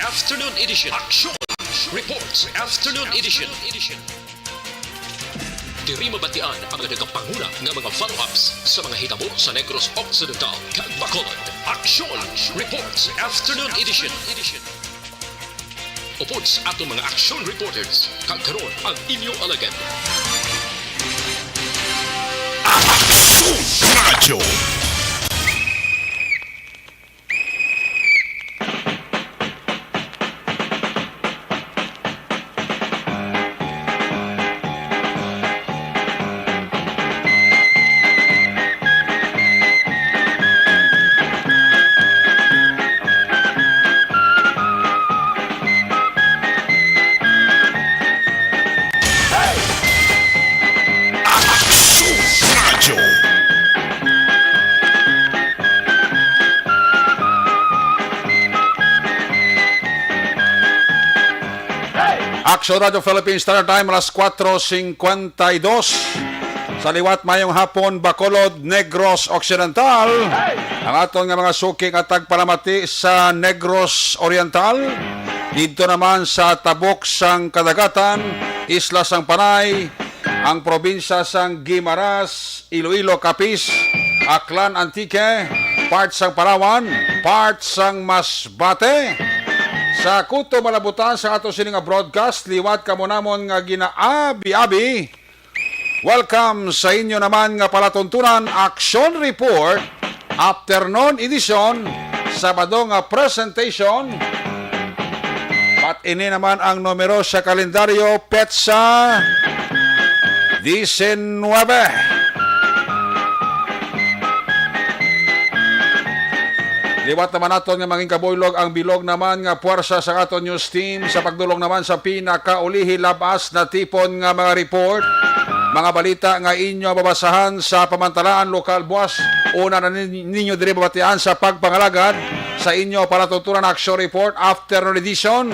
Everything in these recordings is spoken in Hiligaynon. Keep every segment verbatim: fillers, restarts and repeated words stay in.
Afternoon Edition. Action Reports Afternoon Edition. Diri mabatian ang nagapanguna nga mga follow-ups sa mga hitabo sa Negros Occidental kag Bacolod. Action Reports Afternoon Edition. Upod sa atong mga action reporters, kag karon ang inyo alagad. Action Radio. Action Radio. Action Radio Philippines Standard Time, alas kuwatro singkwenta y dos. Sa liwat, mayong hapon, Bacolod, Negros Occidental. Ang aton nga mga suki nga tagpalamati sa Negros Oriental. Didto naman sa tabok sang kadagatan, Isla sang Panay, ang probinsya sang Guimaras, Iloilo, Capiz, Aklan, Antique, part sang Palawan, part sang Masbate. Sa kuto malabutan sa ato sini nga broadcast, liwat kamo namon nga ginaabi-abi. Welcome sa inyo naman nga palatuntunan, Action Report, Afternoon Edition, Sabado nga presentation. Pat ini naman ang numero sa kalendaryo, petsa diecinuebe. Liwat naman naton nga mangin kabuylog ang bilog naman nga puwersa sa aton news team sa pagdulong naman sa pinakaulihi labas na tipon nga mga report, mga balita nga inyo mababasahan sa pamantalaan lokal buwas. Una na nin-, ninyo diri mabatian sa pagpangalagad sa inyo palatuntunan Action Report Afternoon Edition,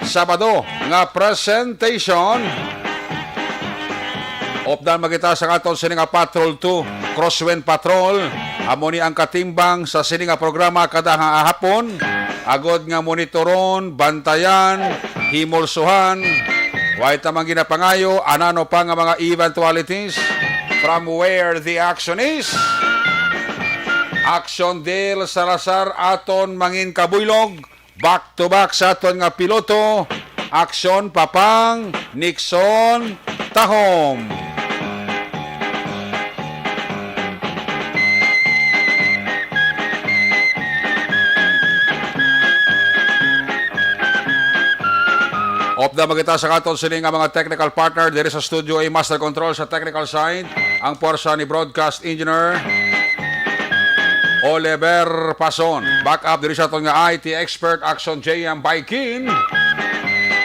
Sabado nga presentation. Updan man kita sa aton sini nga Patrol two, Crosswind Patrol. Amo ni ang katimbang sa sini nga programa kada nga hapon, agod nga monitoron, bantayan, himulsuhan. Way ta man ginapangayo anano pa nga mga eventualities from where the action is. Action Dale Salazar aton mangin kabuylog. Back to back sa aton nga piloto, Action Papang Nixon Tahom. Updan man kita sa aton sini nga mga technical partner diri sa studio, A Master Control sa technical side, ang puwersa ni Broadcast Engineer Oliver Pason. Back up diri sa aton nga I T expert, Action J M Baikin.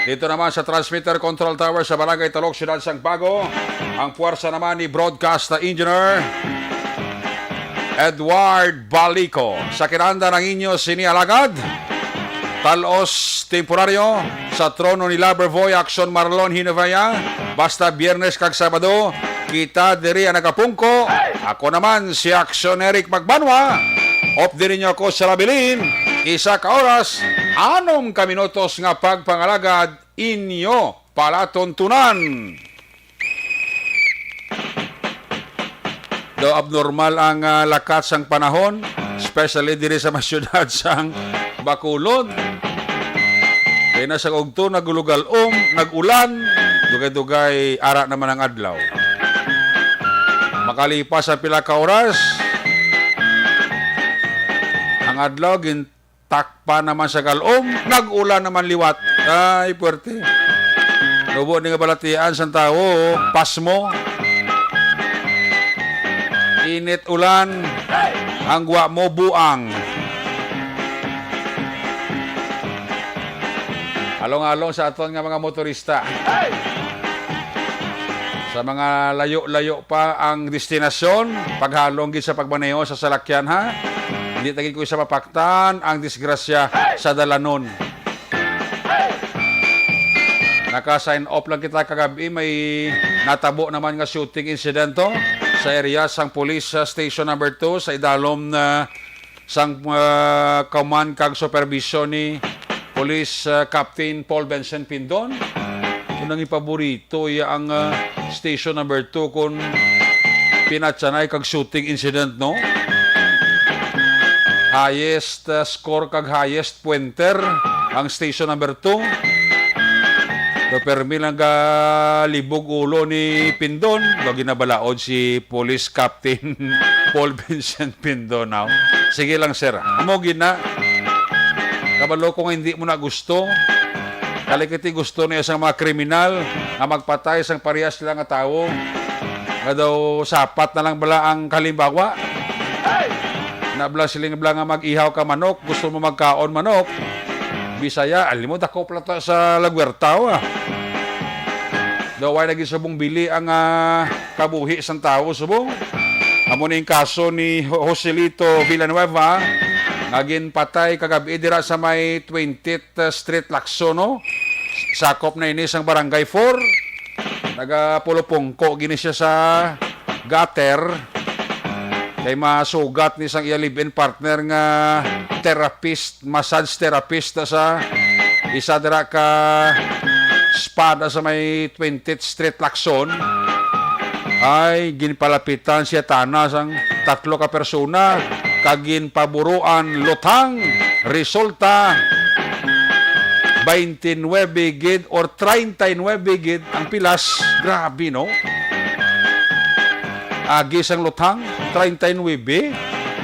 Dito naman sa transmitter control tower sa Barangay Talok, Siyudad sang Bago, ang puwersa naman ni Broadcast Engineer Edward Balico. Sa kinanda ng inyo sini alagad, talos temporaryo sa trono ni Loverboy, Action Marlon Hinovea. Basta Biyernes kag Sabado, kita diri ang nagapungko. Ako naman si Action Eric Magbanwa. Updi ninyo ako sa labilin, isa ka oras, anom ka minutos nga pagpangalagad, inyo palatuntunan. Daw abnormal ang, ah, lakat sang panahon, especially diri sa mga syudad sang Bacolod. Kay na sa ugto, nagulugal-om, nag-ulan, dugay-dugay, ara naman ang adlaw. Makalipas ang pila ka oras, ang adlaw gin- takpan naman sa galom, nag-ulan naman liwat. Ay, puwerte. Nubo ni nga balatian sang tawo, pasmo. Init ulan, ang gwa mo buang. Along-along sa aton nga mga motorista. Sa mga layo-layo pa ang destinasyon, paghalong gid sa pagmaneho sa salakyan, ha. Hindi ta gid ko isa mapaktan ang disgrasya sa dalanon. Naka-sign off lang kita kagabi, may natabo naman nga shooting insidente sa area sang Police, uh, Station Number Two sa idalom na sang, uh, command kag supervision ni Police, ah, Captain Paul Vincent Pindon. Kung nang ipaborito iya ang, ah, station number two kung pinatsanay kag shooting incident, no? Highest, ah, score kag highest pointer ang station number two. Pero permi lang galibog ulo ni Pindon. Daw ginabalaod si Police Captain Paul Vincent Pindon, no? Sige lang, sir. Amo gid na. Kabalo ko nga hindi mo na gusto. Kalikiti gusto niya sang mga kriminal nga magpatay sang parehas sila nga tawo. Nga daw sapat na lang bala ang kalimbawa. Na bala siling bala nga mag-ihaw ka manok, gusto mo magkaon manok. Bisaya, alam mo, dako pala ta sa Laguerta, ah. Daw ay naging subong bili ang, ah, kabuhi sang tawo subong. Amo ning kaso ni Ho-, Joselito Villanueva nga ginpatay kagabi dira sa may twentieth Street, Lacson, no? Sakop na ini sang Barangay four. Nagapulupungko gini siya sa gutter. Kay masugat ni sang iya live-in partner nga therapist, massage therapist na sa isa dira ka spa na sa may twentieth Street, Lacson. Ay, ginpalapitan siya tana sang tatlo ka persona kag ginpaburuan luthang. Resulta, twenty-nine gid or treinta y nuebe gid ang pilas. Grabe, no? Agi sang luthang, treinta y nuebe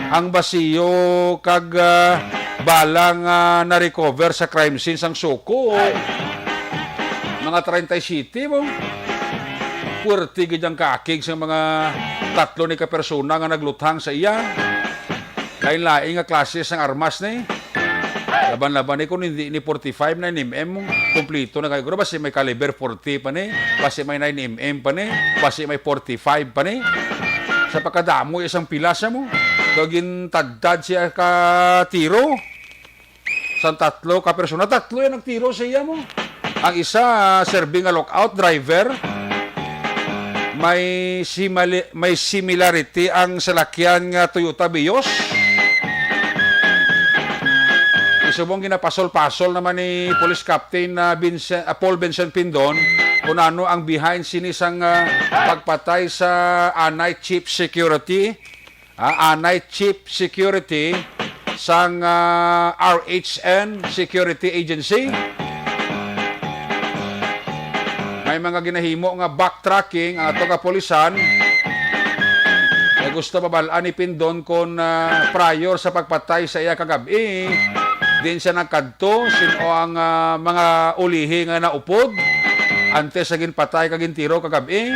ang basiyo kag, ah, bala nga na-recover sa crime scene sang suko. Mga treinta y siete mo. Puwerte gid ang kaakig sang mga tatlo ni ka persona nga nagluthang sa iya. Lain-lain nga klase sang armas ni. Laban-laban ni kung hindi ni forty-five, nine M M, kumplito na kayo. Pero basi may caliber forty pa ni, basi may nine M M pa ni, basi may forty-five pa ni. Sa pagkadamo, isang pila siya mo. Daw gintadtad siya ka tiro. Sang tatlo ka persona, tatlo yan nagtiro sa iya mo. Ang isa, serving nga lookout driver. May simali-, may similarity ang salakyan nga Toyota Vios. Isubong ginapasol-pasol naman ni Police Captain, ah, Vincent, ah, Paul Vincent Pindon kung ano ang behind sini sang, ah, pagpatay sa anay chief security, ah, anay chief security sang, ah, R H N Security Agency. May mga ginahimo nga backtracking ang ato kapulisan. Kay gusto mabal-an ni Pindon kon, ah, prior sa pagpatay sa iya kagab-i, diin siya nagkadto, sin-o ang, ah, mga ulihi nga naupod antes sa ginpatay kag gintiro kagab-i.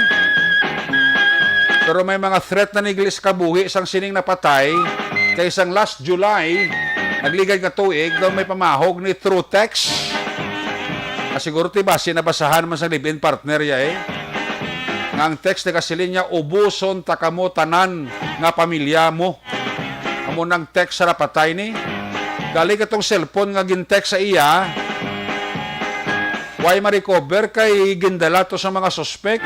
Pero may mga threat na ni Glis kabuhi sang sining napatay, kay sang last July, nagligad nga tuig, daw may pamahog ni through text. Ah, siguro ti basi nabasahan man sang live-in partner ya, eh. Nga ang text nagasiling niya, "Ubuson ta kamo tanan nga pamilya mo." Amo nang text sa napatay ni. Gali katong cellphone nga gin-text sa iya, way ma-recover kay gindala to sa mga suspek.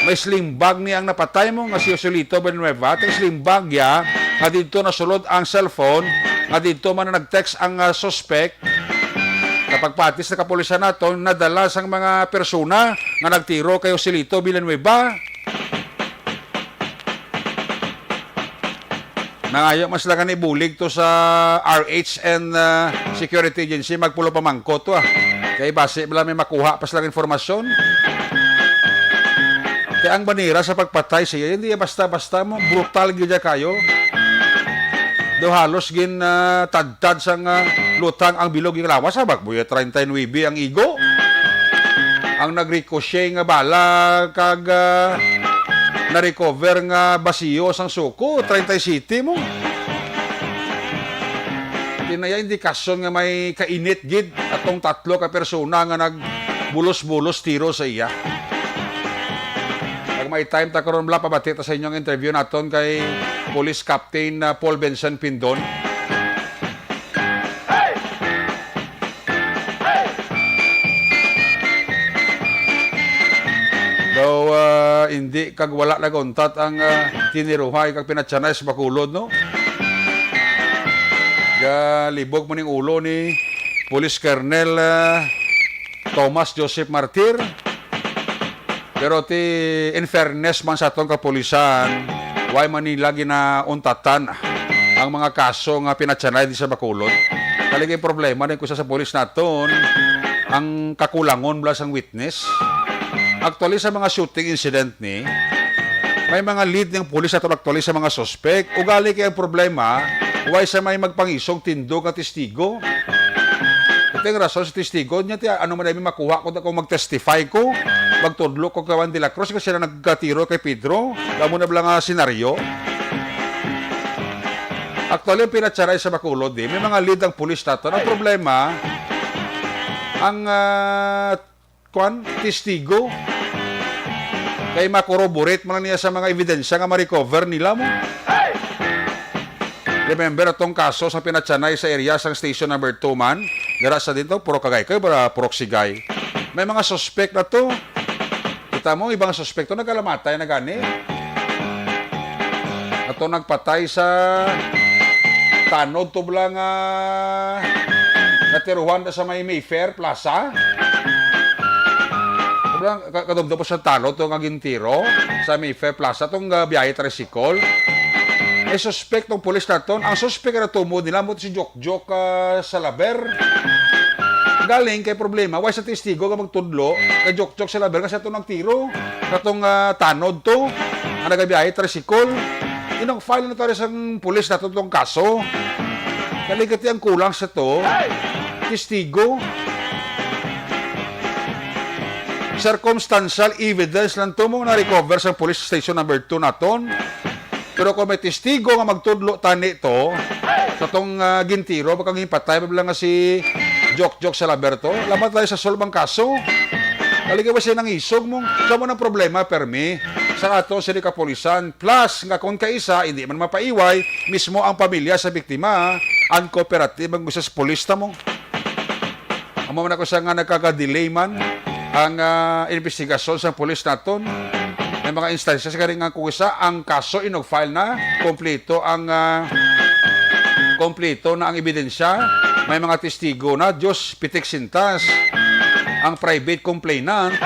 May sling bag ni ang napatay mo nga si Joselito Villanueva. Kay sling bag ya nga didto nasulod ang cellphone, nga didto man nag-text ang, ah, suspek. Kapag patis na kapulisan naton, nadala sang mga persona nga nagtiro kay Joselito Villanueva. Nangayo man sila gani bulig to sa R H N, ah, Security Agency, magpulo pamangkot to, ah. Kay basi bala may makuha pa sila nga informasyon. Kay ang banira sa pagpatay siya, hindi basta-basta mo, brutal gyud ya kayo. Do halos gin, ah, tadtad sang, ah, lutang ang bilog yung lawas, ha? Bagbuya treinta y nuebe ang igo. Ang nag-ricochet nga bala kag, ah, na-recover nga basiyo sang suko, treinta y siete mo. Tinaya indikasyon nga may kainit gid atong tatlo ka persona nga nagbulos-bulos tiro sa iya. Pag may time ta karon, bala, pabati ta sa inyo ang interview naton kay Police Captain, ah, Paul Vincent Pindon. Daw, ah, hindi kag wala naguntat ang, ah, tiniruhay kag pinatsanay sa Bacolod, no? Galibog man ning ulo ni Police Colonel, ah, Thomas Joseph Martir. Pero ti, in fairness man sa atong kapulisan, why man nila ginauntatan ang mga kaso nga pinatyanay di sa Bacolod? Kali kay problema din kusa sa pulis naton ang kakulangon bala sang witness. Actually, sa mga shooting incident ni, may mga lead ng pulis naton actually sa mga suspect. Ugali kay ang problema, why sa may magpangisog tindog nga testigo? Ito yung rason sa testigo niya, tiya, ano man ay makuha ko kung mag-testify ko, magtudlo ko kay Juan de la Cruz kasi na nagkatiro kay Pedro. Damo na bala nga senaryo. Actually, ang pinatsaray sa Bacolod, eh, may mga lead ang pulis naton. Ang problema, ang, ah, kwan, testigo. Kay makorroborate man lang niya sa mga ebidensya nga ma-recover nila mo. Remember atong kaso sa pinatsanay sa area sang station number two man. Dira sa dito, Purok Agaycoy, para Purok Sigay. May mga suspect na to. Kita mo, ibang suspect to, nagkalamatay na gani. Ato nagpatay sa tanod to bala nga natiruhan na sa may Mayfair Plaza. Sobrang ka-, kadumdom po sa tanod to nga gintiro sa Mayfair Plaza, tong, ah, biyahe tricycle. May suspect tong pulis naton. Ang suspect na tumod nila mo si Jokjok, ah, Salaber. Galing kay problema, why sa testigo nga magtudlo kay Jokjok Salaber kasi ato nagtiro katong, ah, tanod to nga nagabiyahe tricycle. Inang-file na tayo sang pulis naton tong kaso. Kaligati ang kulang sa to. Testigo. Circumstantial evidence lang to mo na-recover sa police station number two naton. Pero kung may testigo nga magtudlo tani to, sa tong, ah, gintiro, baka ginpatay, bala nga si Jokjok Salaberto, laban tayo sa solbang kaso. Kaligay ba siya nangisog mo? Sa mo ng problema, permi, sa ato sa kapulisan. Plus, nga kung kaisa, hindi man mapaiway, mismo ang pamilya sa biktima, ang cooperative, ang gusto sa pulis ta mo. Amo man ako sa nga nagkaka-delay man ang, ah, investigasyon sa pulis naton. May mga instansya sa kari nga kung isa ang kaso inug-file na, kompleto ang, ah, kompleto na ang ebidensya, may mga testigo na, Diyos, pitik sintas. Ang private complainant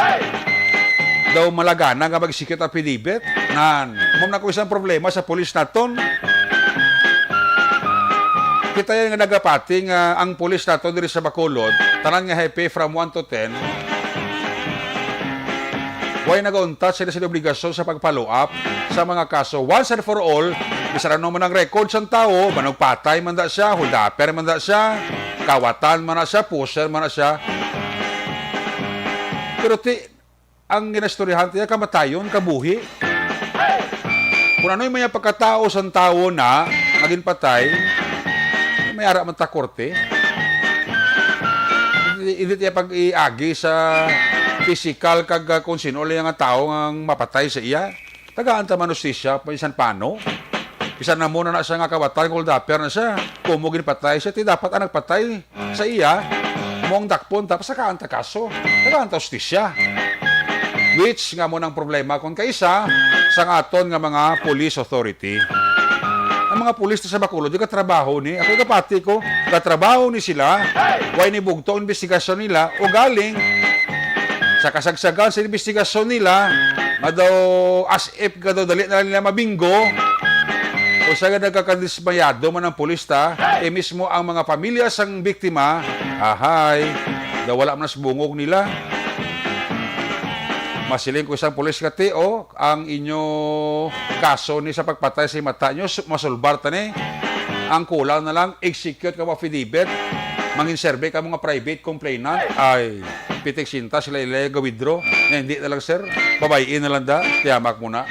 daw malagana nga mag-execute affidavit. Nan, mao na kung isang problema sa pulis naton. Kita yan nga nagapati nga ang pulis nato diri sa Bacolod, tanan nga hepe from one to ten, way nagauntat sila sa obligasyon sa pag-follow up sa mga kaso once and for all, bisan ano man ang record sang tawo, manugpatay man da siya, holdupper man da siya, kawatan man na siya, pusher man na siya. Pero ti, ang ginaistoryahan tiya, kamatayon, kabuhi. Kung ano'y may pagkatao sang tawo na nga ginpatay, may ara man ta korte. Hindi, hindi tiya pag-iagi sa pisikal kag, ah, kung sino lang nga tawo nga mapatay sa iya. Tagaan ta man hustisya, bisan paano. Bisan na mo na na siya nga kawatan, holdupper na siya. Kung mo ginpatay siya, ti dapat ang nagpatay sa iya, mo ang dakpon, tapos saka ang ta kaso. Tagaan ta hustisya. Which nga mo nang problema kung kaisa sa aton nga mga police authority. Ang mga pulis sa Bacolod, di katrabaho ni. Ako kapati ko, katrabaho ni sila. Way ni bugto ang investigasyon nila. O galing, sa kasagsagan sa investigasyon nila, nga daw as if nga daw dali na lang nila mabinggo, o sa nga nagkakadismayado man ang pulis ta, eh mismo ang mga pamilya sang biktima, ahay, daw wala man sa bungog nila. Masiling ko isang pulis kati, o, ang inyo kaso ni sa pagpatay sa mata nyo, su-, masulbar ta ni. Ang kulang na lang, execute ka mo affidavit, mangin survey ka mga private complainant. Ay, pitik sinta sila ilay ga-withdraw. Nga hindi na lang, sir. Babayin na lang da. Tiyamak mo na.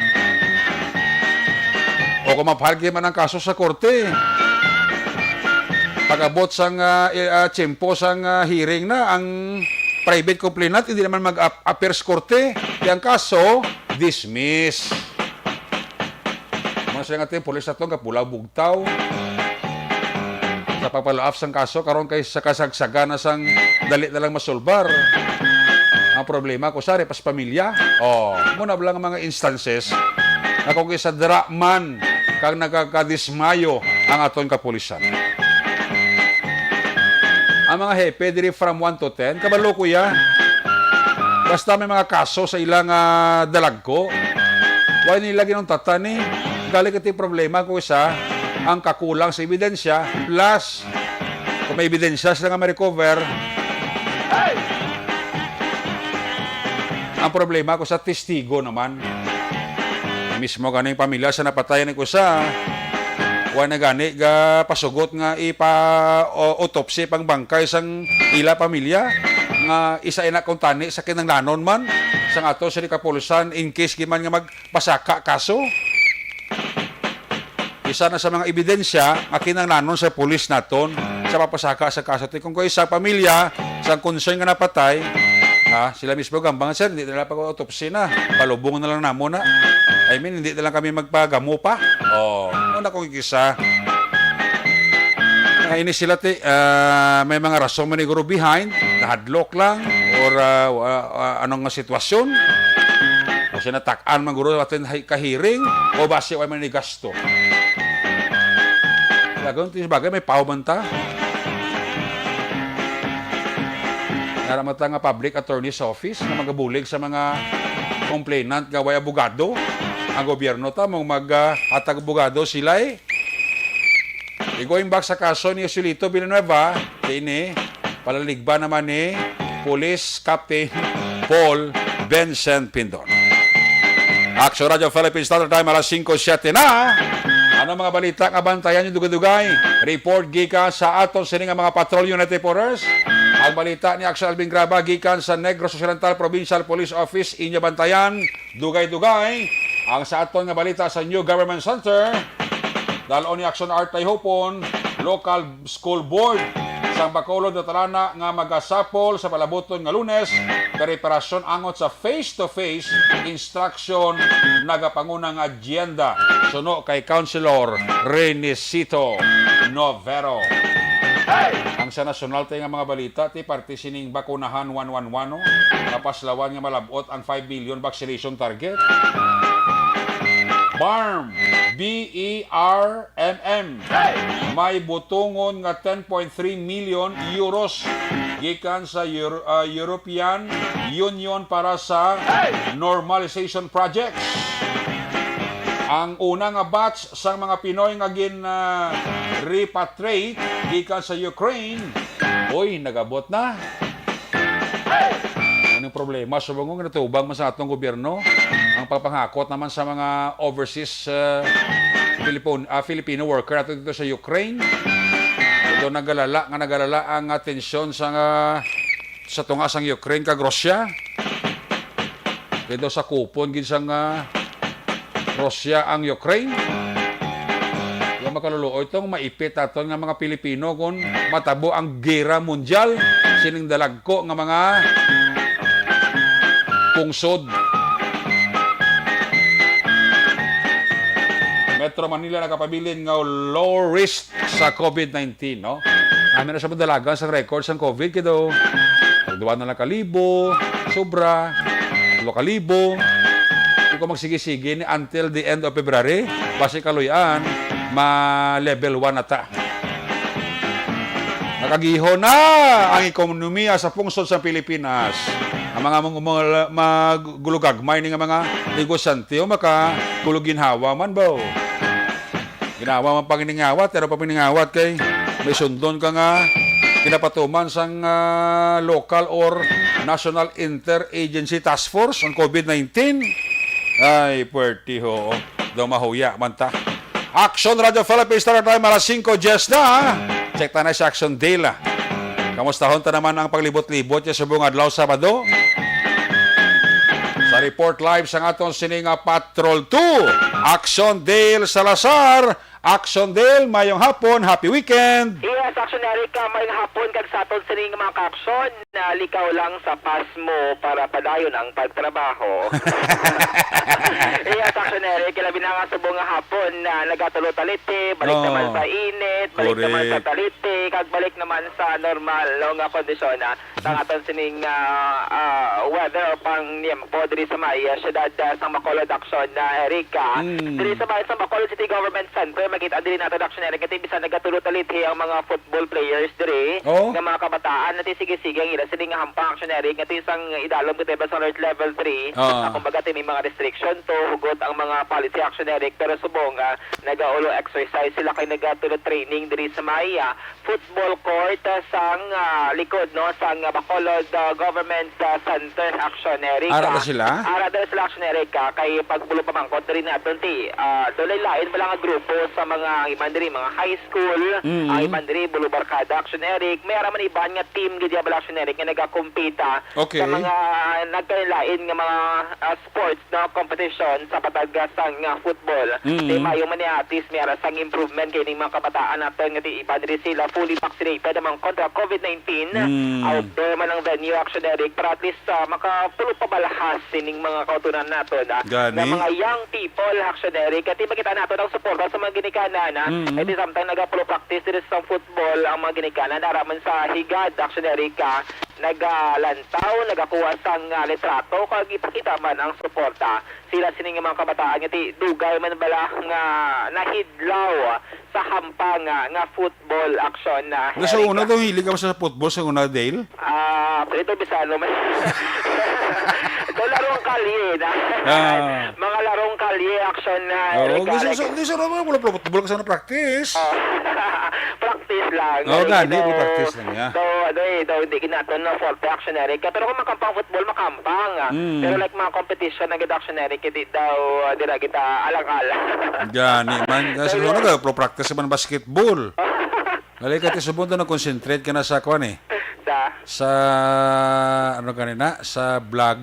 O kung mapahal man ang kaso sa korte, pag-abot sang, ah, i-, ah, tiyempo sang, ah, hearing na ang private complainant, hindi naman mag-ap-, appear sa korte. Kaya ang kaso, dismiss. Mga sila nga ito yung pulis na ito, kapulaw bugtaw. Sa pagpalaaf sang kaso, karon kay sa kasagsagan na sang dali na lang masulbar. Ang problema ko, sari, pas pamilya. Oh, muna lang mga instances na kung isa dira man kang nagkakadismayo ang aton kapulisan. Ang mga hepe diri from one to ten, kabalo ko ya. Basta may mga kaso sa ilang, ah, dalagko, wa nila ginuntatan ni. Gali kay problema ko isa, ang kakulang sa ebidensya, plus kung may ebidensya sila nga ma-recover, ang problema ko sa testigo naman. Mismo ganing pamilya sa napatay ni kusa, wa na gani ga pasugot nga ipa-, o-, autopsy pang bangkay sang ila pamilya, nga isa ina kung tani sa kinahanglanon man sang ato sa kapulusan in case giman nga magpasaka kaso. Isa na sa mga ebidensya nga kinahanglanon sa pulis naton sa papasaka sa kaso. Ti kung ko isa pamilya sa concern nga napatay, ha, sila mismo gambang, "Sir, hindi na lang pag-autopsy na. Palubong na lang namo na. I mean, hindi na lang kami magpagamo pa." Oh, una kong isa. Ah, ini sila, ti, ah, may mga rason man siguro behind, nahadlok lang, or, ah, wa-, ah, anong nga sitwasyon. O sinatak-an man guro atin hay-, kahiring, o basi wa man ni gasto. Lagon, ti bagay, may pao man ta. Nara man ta nga public attorney's office nga magabulig sa mga complainant nga way abogado. Ang gobyerno ta mong mag, ah, hatag abogado sila, eh. Going back sa kaso ni Joselito Villanueva, kini palaligban naman ni Police Captain Paul Vincent Pindon. Action Radio Philippines Standard Time, alas singko siyete na. Ano mga balita nga bantayan niyo dugay-dugay? Report gikan sa aton sini nga mga patrol unit reporters. Ang balita ni Action Alvin Graba gikan sa Negros Occidental Provincial Police Office, inyo bantayan dugay-dugay. Ang sa aton nga balita sa New Government Center, dal-on ni Action Art Tayhupon, local school board sang Bacolod natalana nga magasapol sa palabuton nga Lunes, preparasyon angot sa face-to-face instruction nagapangunang agenda. Suno kay Councilor Renisito Novero. Ang sa nasyonal tay nga mga balita, ti parte sining Bakunahan one one one, no? Napaslawan nga malabot ang five million vaccination target. BARMM, B E R M M, may butongon nga ten point three million euros gikan sa Euro-, ah, European Union para sa normalization projects. Ang una nga batch sang mga Pinoy nga gin, ah, repatriate gikan sa Ukraine, oy, nagabot na. Anong problema? Subong nga natubang man sa atong gobyerno ang pagpanghakot naman sa mga overseas, ah, Filipon-, ah, Filipino worker ato dito sa Ukraine. Ito nagalala nga nagalala ang, ah, tensyon sa, ah, sa tunga sang Ukraine kag Russia. Dito sa kupon gid sang, ah, Russia ang Ukraine. Yung makaluluoy tong maipit aton nga mga Pilipino kung matabo ang gera mundyal sining dalagko nga mga pungsod. Metro Manila nagapabilin nga low risk sa COVID nineteen, no? Kami na sa madalagan sa record sang COVID, kido. Duwa na lang kalibo, sobra, duwa kalibo. Di ko magsige-sige ni until the end of February, basi kaluy-an, ma-level one na ta. Nakagiho na ang ekonomiya sa pungsod sa Pilipinas. Ang mga mang-, mga, mga gulugagmay ni nga mga negosyante o maka guluginhawa man ba? Ginawa man panginingawat, pero panginingawat kay may sundon ka nga ginapatuman sang, ah, local or national interagency task force ang COVID nineteen. Ay, puwerte ho. Daw mahuya man ta. Action Radio Philippines, Star Time, alas singko diyes na, ha? Check ta na sa Action Dale, ah. Kamustahon ta naman ang paglibot-libot niya subong adlaw Sabado. Sa report live sang aton sini nga Patrol two, Action Dale Salazar. Action Dale, mayong hapon, happy weekend. Yes, Action Eric, ah, mayong hapon kag sa aton sini nga mga ka-action. Nalikaw lang sa pasmo para padayon ang pagtrabaho. Iya, Action Eric, labi na nga subong nga hapon na nagatulo taliti, balik Oo. naman sa init, balik naman sa Correct. taliti, kag balik naman sa normal, no, nga kondisyon, ah, sa aton sining, ah, ah, weather o pang niyempo diri sa may, ah, siyudad, ah, sa Bacolod, Action, ah, Eric, ah. Mm. Diri sa may, sa Bacolod City Government Center, Makita diri nato, Action Eric, nga ti bisan nagatulo talithi ang mga football players diri, Oh. nga mga kabataan, nga ti sige-sige ang ila sini nga hampang, Action Eric, nga ti sang idalom ka ti ba sa alert level three. Ah. Ah, kumbaga, ti may mga restriction to, hugot ang mga policy, Action Eric, pero subong nga nagaulo exercise sila kay nagatulo training diri sa may, ah, football court, ah, sang, ah, likod, no, sang, ah, Bacolod, ah, Government, ah, Center, Action Eric, Ara na ah. sila? Ara na sila, Action Eric, ah, kay pagbulo pamangkot diri naton ti, ah, dulay lain pala nga grupo sa mga iban diri, mga high school, Mm. ah, iban diri, Bulo Barkada, Action Eric. May ara man iban nga team gid ya bala, Action Eric, nga nagakumpita Okay. sa mga nagkalain nga mga, ah, sports na competition sa patag sang, ah, football. Mm. Di maayo man ni, at least may ara sang improvement kay ning mga kabataan naton nga ti iban diri sila fully vaccinated naman kontra covid nineteen. Mm. Outdoor man ang venue, Action Eric, para at least, ah, makapulo pabalhas sining mga kautunan naton, ah, Gani. nga mga young people, Action Eric. Kay ti makita naton ang suporta sa mga ginikanan, ah. Mm. Kay ti samtang nagapulo practice diri sa football ang mga ginikanan, ara man sa higad, Action Eric, ah, nagalantaw, nagakuha sang, ah, litrato, kag ipakita man ang suporta. Sila sini nga mga kabataan nga ti dugay man bala nga nahidlaw sa hampang nga, nga football, Action, ah, Nga sa Eric, una ah. daw, hilig ka ba sa football sa una, Dale? Ah, ito, Bisano man. Ito, larong kalye na. Ah. Mga larong kalye, Action, ah, Oo, Eric, ah, gusto, like gusto, gusto naman, wala pala football ka sa una practice. Ah, practice lang. Oo, Eric, gani, ito, practice lang, yeah. So, ano eh, ito, hindi ginaton na forte, Action, Eric. Pero kung makampang football, makampang, ah. Mm. Pero like mga competition na gid, Action, Eric, hindi daw, ah, dira kita alang-alang. Gani man. Kasi Pero ano ka, pro practice man basketball. Dali ka, ti subong to, nag-concentrate ka na sa kwan eh. Sa? Sa, ano ka na, sa vlog.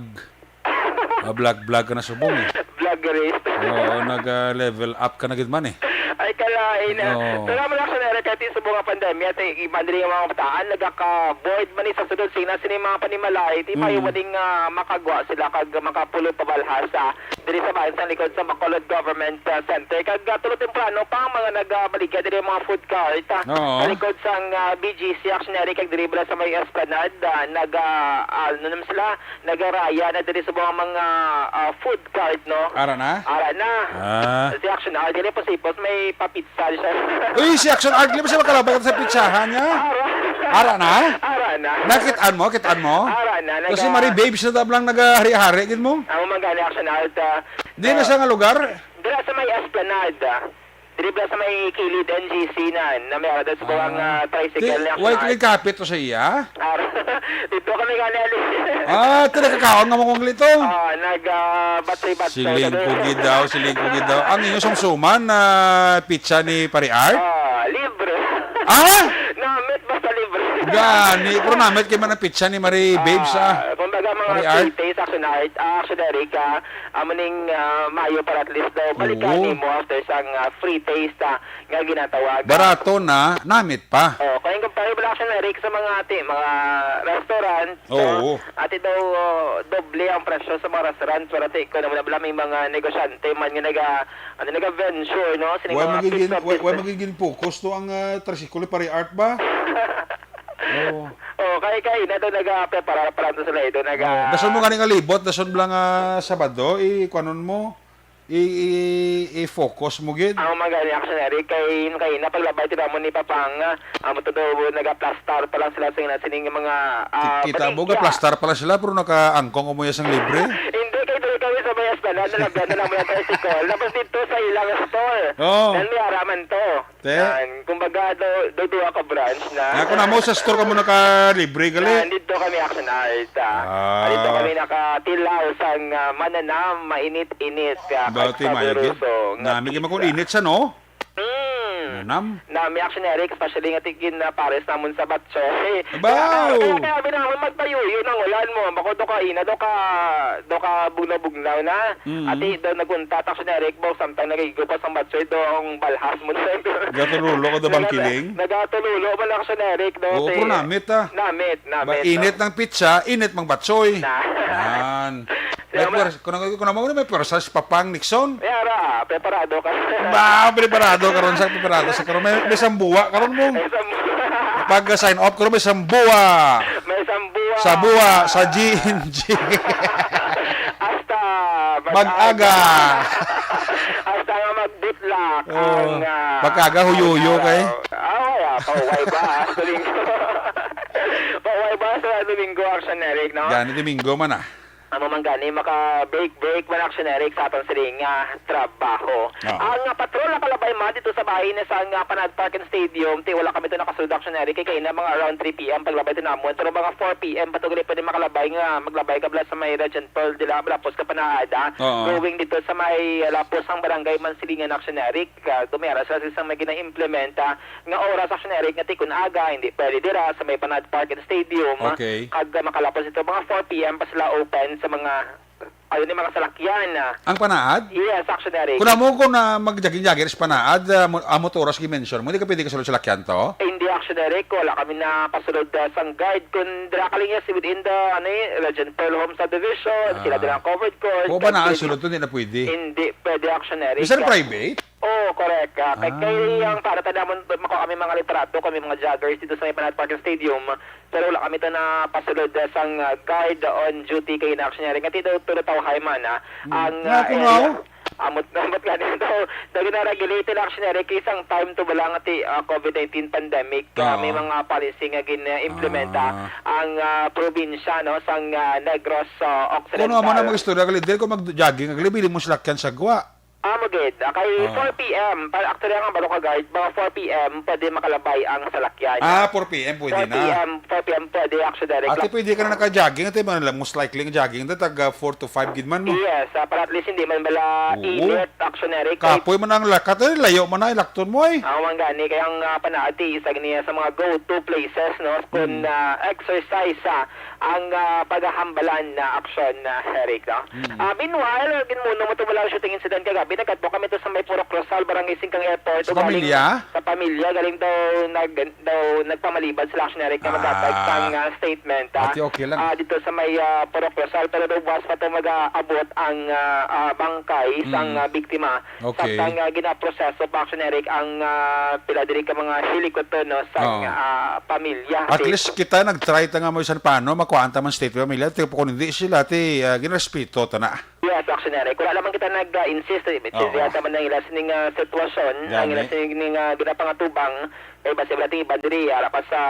Ah, vlog, vlog ka na subong eh. Vlog race. Oo, nag, ah, level up ka na gid man eh. Ay, kalain, ah. Oo. Pero naman, Action, Eric, kay ti subong nga pandemya, ti iban diri nga mga bataan, nagaka-bored man ni sa sunod sina sini mga panimalay, ti Mm. maayo man ning, ah, makagwa sila kag makapulo pabalhas, ah, diri sa bahin sang likod sa Bacolod Government, ah, Center. Kag, ah, tulo temprano pa ang mga nagabaligya diri mga food cart, ah, Oo. sa likod sang, ah, B G C, Action, Eric, kag diri bala sa may Esplanade, ah, naga, ah, ano naman sila, nagaraya na diri sa mga, mga, ah, food cart, no? Ara na? Ara na. Ah. Si Action, ah, dili po sipos, may papizza siya. Uy, si Action Art, di ba siya makalabay sa pizzahan niya? Ara. Ara na? Ara na. Nakit-an mo? Kit-an mo? Ara na. Kasi naga- Mari Babes na tablang nagahari-hari gid mo? Ang mga gani, Action Art, ah, Di na ah, sa nga lugar? Dira sa may Esplanade, ah. Diri ba sa may kilid N G C na, na may ara sa mga Ah. tricycle Di, na why Action Art? Kapit to sa iya? Ah, dito kami gani, ali. Ah, ito nakakaon nga mo kong lito. Ah, nag, ah, batsoy-batsoy Siling kami. Ko gid daw, siling ko gid daw. Ang inyo sumsuman na pizza ni Pare Art? Ah, libre. Ah? Namit basta libre. Gani, pero namit kay man ang pizza ni Mari Babes, ah. Kumbaga, mga Pare Art? Free taste, Action Art, ah, Action Eric, ah, amo ning, ah, maayo para at least daw balikan Oo. nimo after sang, ah, free taste, ah, nga ginatawag. Barato na, namit pa. Oh, kung compare bala, Action Eric, sa mga ati, mga restaurant, Oo. no? Ati daw, oh, doble ang presyo sa mga restaurant. Pero ati, kung naman bala, may mga negosyante man nga naga, ano, naga-venture, no? Sini Why mga magiging, pizza why, why business. Magiging focus to ang, ah, tricycle ni Pare Art ba? Oo. Oh, kay, kay, na daw naga-prepara pa lang to sila, ito, naga- Oh, dason mo gani nga libot, dason mo lang, ah, Sabado, i-, kuanon mo. I, i, i-focus mo gid. Ang mga gani, Action Eric, kay, kay na paglabay ti mo ni Papang, ah, amo to daw nagaplastar pa lang sila sa ina sining mga, ah, Ki-, kita mo, baligya. Gaplastar pa lang sila, pero nakaangkong mo sang libre. Hindi, kay diri kami sa may Esplanade, nalagyan na lang mo ng tricycle. Tapos dito sa ilang store. Oo. Nan may araman to. Te? Yan. Kumbaga, do, do, duha ka branch na. Ako na mo, sa store ka mo nakalibre, gali? Yan, dito kami, Action Art, ah. Ah. Dito kami nakatilaw sang, ah, mananam, mainit-init, ah, Bati, kag mayo gid. Saboroso nga Nami kay pizza. Makon init siya, no? Mm. Mananam. Nami, Action Eric, especially nga tigin na pares namon sa batchoy. Abaw! Kaya, kaya, kaya, kaya, kami naman magpayuyo ng ulan mo. Bako do ka ina, do ka, do ka bugnaw-bugnaw na. Mm. Ati, do naguntat, Action Eric, bo, samtang nagigo pa sang batchoy, do ang balhas mo na. Gatululo ka do bang Naga-, kiling? Nagatululo man, Action Eric, do, Oo, ti-, pero namit, ah. Namit, namit, Ba, init no? Ng pitsa, init mang batsoy. Na. Yan. May Naman. Pwers-, kung, kung naman may pwersa si Papang Nixon. May ara, preparado ka. Ba, preparado ka ron sa, preparado sa karon. May, may sambuwa karon mo. May sambuwa. Pag sign off karon, may sambuwa. May sambuwa. Sa buwa, sa G N G. Hasta Mag-aga. Mag-aga. Hasta nga magbutla. Oh, ang, ah, pagkaga, huyo-huyo ang kay? araw. Ah, wala. Pauway ba? Domingo. Pauway ba sa Domingo, Action Eric, no? Gani, Domingo man, ah. Amo man gani, maka-break-break man, Action Eric, sa aton sining, ah, trabaho. Oo. Ang, ah, patrol nakalabay man dito sa bahin sang, ah, Panad Park and Stadium, ti wala kami to nakasulod, Action Eric, kay kaina mga around three P M paglabay to namon, pero mga four P M pa to gali pwede makalabay nga maglabay ka bala sa may Regent Pearl, dila, lapos ka Panaad, ah. Oo. Going dito sa may, ah, lapos ang barangay Mansilingan, Action Eric, ah, gumera sila sa may gina-implementa nga oras, Action Eric, nga ti kun aga, hindi pwede dira sa may Panad Park and Stadium. Okay. Kag, ah, makalapos ito, mga four P M pa sila open sa mga, ayun, yung mga salakyan, ah. Ang Panaad? Yes, Action Eric. Kung amo, kung, ah, mag-jogging-jogging sa Panaad, ah, mo-, amo to oras gi-mention mo, hindi ka pwede kasulod salakyan to? Eh, hindi, Action Eric. Wala kami na pasulod, ah, sang guide. Kung dira ka lang, yes, within the, ano, eh, Regent Pearl Home Subdivision, sila Ah. dira ang covered court. Kung Panaad, Hindi sulod to, hindi na pwede. Hindi pwede, Action Eric. Bisan private? Oo, correct. Ah, kay, Ah. kay ang para ta namon, makuha kami mga litrato, kami mga joggers dito sa may Panad Park Stadium. Pero wala kami to na pasulod, ah, sang, ah, guard on duty kay na Action Eric. Nga ti daw tulo tawhay man, ah. Hmm. Ang, Nga ah, kuno? area, amot na, amot nga dito. Daw ginaregulate na Action Eric kay isang time to ba lang ti, ah, covid nineteen pandemic. Ah, may Oo. mga policy nga gin-implementa Ah. ang, ah, probinsya, no, sang, ah, Negros, ah, Occidental. Kuno amo na mag-istorya, gali, dili ko mag-jogging, gali, bili mo salakyan sa gwa. Amo gid, ah, kay Oo. four P M, pa-, actually, ang baro ka guard, mga four P M, pwede makalabay ang salakyan. Ah, four P M pwede na. Four P M, four P M pwede, actually, direct Ate, lang. pwede ka na naka-jogging. Ate, man lang, most likely ang jogging. Ate, tag, ah, four to five gid man, no? Yes, ah, para at least hindi man bala Oo. init, actually, direct. Kay Kapoy man ang lakat, eh, layo man na, ilakton mo, eh. Ang mga gani, kaya ang, ah, panaati, isa gani sa mga go-to places, no? Kung, Mm. ah, exercise, ah, ang, ah, paghahambalan na aksyon, ah, Eric, no? Mm. Ah, meanwhile, ginmuno mo to wala ang shooting incident kagabi. Nagkadto kami to sa may Purok Rosal, Barangay Singkang Airport. Sa Galing pamilya? Sa pamilya, galing daw nag-, daw nagpamalibad sila, action, Eric, na maghatag Ah. sang, ah, statement, ah. Ate, okay lang. Ah, dito sa may, ah, Purok Rosal, pero daw buwas pa to mag-aabot ang, ah, ah, bangkay sang, Mm. ah, biktima. Okay. Samtang, ah, ginaproseso pa, action, Eric, ang, ah, pila diri ka mga hilikoton, no, sang, Oo. ah, pamilya. At Ti- least kita nag-try ta nga mo isan pano, makuhaan ta man state pamilya, ti kung hindi sila, ti, ah, ginrespeto ta na. Yes, action, Eric. Wala naman kita nag, ah, insist, eh, Oo. Siyempre, man ang ila sining, ah, sitwasyon, ang ila Gani. sining, ah, ginapangatubang, eh, basi wala ting iban diri, ara pa sa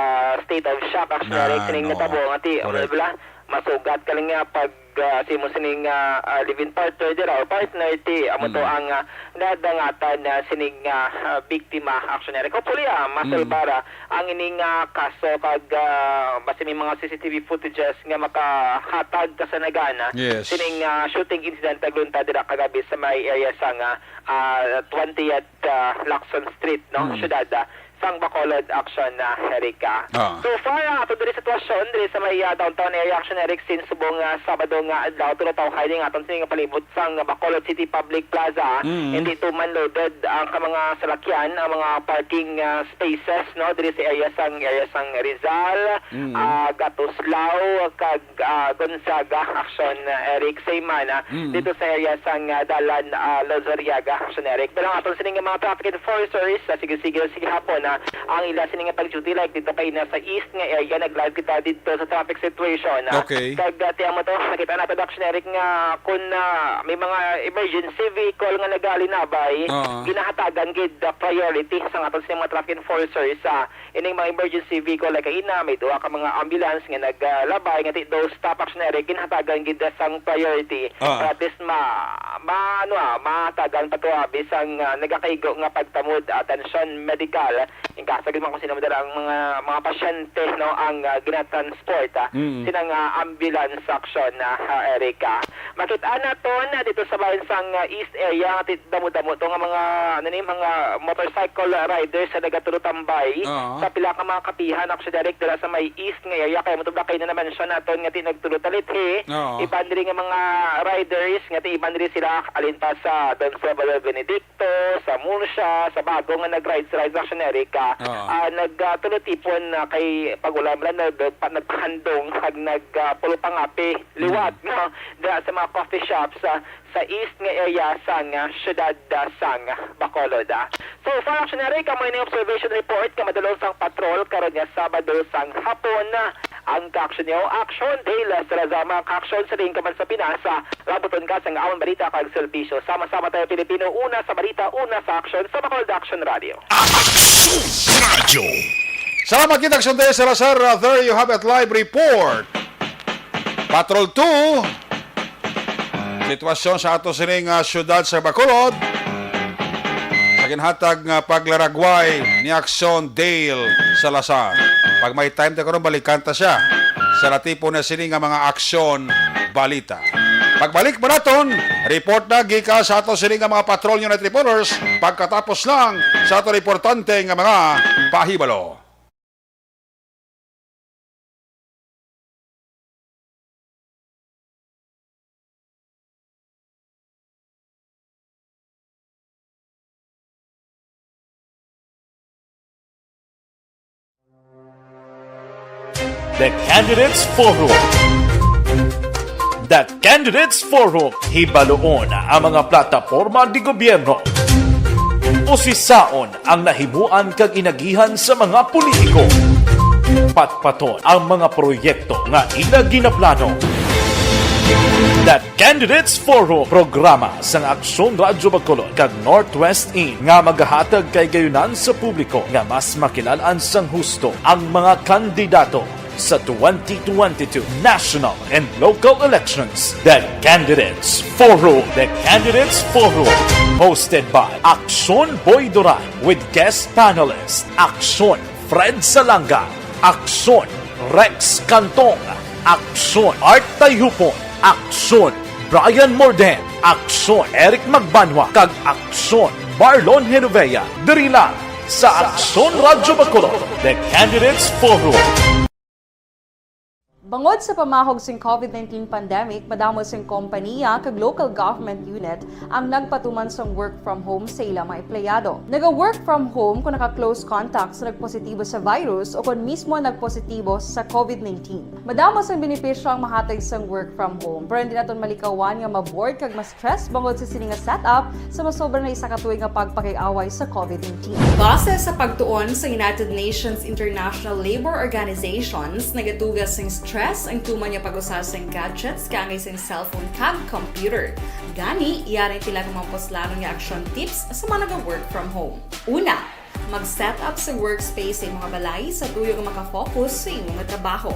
state of shock, action, Eric, Na, sining no. natabo, nga ti, Correct. wala, masugat ka lang nga pag ah, sa imo sining, ah, ah, live-in partner dira or partner, ti amo to Mm. ang, ah, nadangatan na sining, ah, ah, biktima, action, Eric. Hopefully, ah, Mm. masulbara ang ining, ah, kaso kag, ah, basi may mga C C T V footages nga makahatag kasanagan, ah, Yes. sining, ah, shooting incident naglunta dira kagabi sa may area sang, ah, ah, twentieth, ah, Lacson Street, no? Mm. Syudad, ah, sang Bacolod, action, ah, Eric, ah. Ah. So far, ah, ato diri sitwasyon diri sa may, ah, downtown area, action, Eric, since subong, ah, Sabado nga adlaw, tulo tawhay ning aton sining palibot sang Bacolod City Public Plaza. Mm. Hindi to man loaded ang ka mga salakyan, ang mga parking, ah, spaces, no, diri sa area sang, area sang Rizal, Mm. ah, Gatuslao, kag ah, Gonzaga, action, ah, Eric Seymana, Mm. dito sa area sang, ah, Dalan, ah, Lozariaga, action, Eric. Pero ang aton sining mga traffic enforcers, ah, sige, sige, sige hapon, ah, ang ila sining pag-duty, like, dito kay na sa east nga area, nag-live kita dito sa traffic situation, ah. Okay. Kag, ah, tiyan mo to, nakita nato, action, Eric, nga kung, ah, may mga emergency vehicle nga nagalinabay, Oo. ginahatagan gid, ah, priority sa aton sining mga traffic enforcers, ah, ining mga emergency vehicle, like kaina, may duha ka mga ambulance nga naglabay, nga ti-, those stop, action, Eric, ginhatagan gid sang priority. Ah. Para at least ma-, ma-, ano, ah, mahatagan pa to, ah, bisang, ah, nagakaigo nga pagtamod, atensyon medikal. In case gid man kung sino madala ang mga, mga pasyente, no, ang, ah, ginatransport, ah, Mm. sinang, ah, ambulance, action, ah, ah, Eric, ah. Makit-an naton, ah, dito sa bayan sang, ah, East area, ti-, damo-damo to nga mga, ano ni, mga motorcycle riders sa nagatulotambay Oo. sa pila ka mga kapihan, actually, direct dira sa may east nga area. Kaya mo to, kaina na-mention naton nga ti-, nagtulotalithi. Oo. Iban diri nga mga riders nga ti-, iban diri sila, alin pa sa Don Salvador Benedicto, sa Murcia, sa Bago nga nag-rides-rides, action, Eric, ah, Oo. ah, nag, ah, tulotipon na kay pag-ulam lang, nag-, pa-, nagpahandong, kag nag, ah, pulupangapi liwat, Mm. no, dira sa mga coffee shops, ah, sa east nga area sang, ah, siyudad, ah, sang Bacolod, ah. So far, action, Eric, amo ini observation report nga madulong sang patrol karon nga Sabado sang hapon, ah, Ang ka-aksyon niyo, Aksyon Dale Salazar, mga ka-aksyon sa diin ka man sa Pinas, ah, labuton ka sang amon balita kag serbisyo. Sama-sama tayo, Pilipino, una sa balita, una sa aksyon, sa Bacolod Aksyon Radio. Aksyon Radio. Salamat kita, Aksyon Dale Salazar. Uh, there you have it, live report. Patrol two. Sitwasyon sa ato sining, ah, siyudad sa Bacolod. Sa ginhatag nga paglaragway ni Aksyon Dale Salazar. Pag may time ta karon, balikan ta siya sa natipon na sini nga mga aksyon balita. Pagbalik pa naton, report na gikan sa ato sini nga mga Patrol Unit reporters pagkatapos lang sa ato importante nga mga pahibalo. The Candidates Forum. The Candidates Forum. Hibaluon ang mga plataporma di gobyerno. Usisaon ang nahimuan kag inagihan sa mga politiko. Patpaton ang mga proyekto nga ila ginaplano. The Candidates Forum, programa sang Aksyon Radyo Bacolod kag Northwest In nga magahatag kay gayunan sa publiko nga mas makilal-an sang husto ang mga kandidato sa twenty twenty-two national and local elections. The Candidates Forum. The Candidates Forum, hosted by Aksyon Boy Duran with guest panelist Aksyon Fred Salanga, Aksyon Rex Cantong, Aksyon Art Tayhupon, Aksyon Brian Morden, Aksyon Eric Magbanwa, kag Aksyon Marlon Genovea, diri lang sa Aksyon Radyo Bacolod, The Candidates Forum. Bangod sa pamahog sing covid nineteen pandemic, madamo sing kompaniya kag local government unit ang nagpatuman sang work from home sa ila mga empleyado. Naga-work from home kon naka-close contact sa nagpositibo sa virus o kon mismo nagpositibo sa covid nineteen. Madamo sang benepisyo ang mahatag sang work from home, pero hindi naton malikawan nga ma-bored kag ma-stress bangod sa sini nga setup sa masobra na isa ka tuig nga pagpakig-away sa covid nineteen. Base sa pagtuon sa United Nations International Labour Organizations, nagatuga sing stress ang tuman nga pag-usa sing gadgets kaangay sing cellphone kag computer. Gani, yari ang pila ka mga puslanon nga action tips sa mga naga-work from home. Una, mag-set up sa workspace sa imong balay sa tuyo nga maka-focus sa imong trabaho.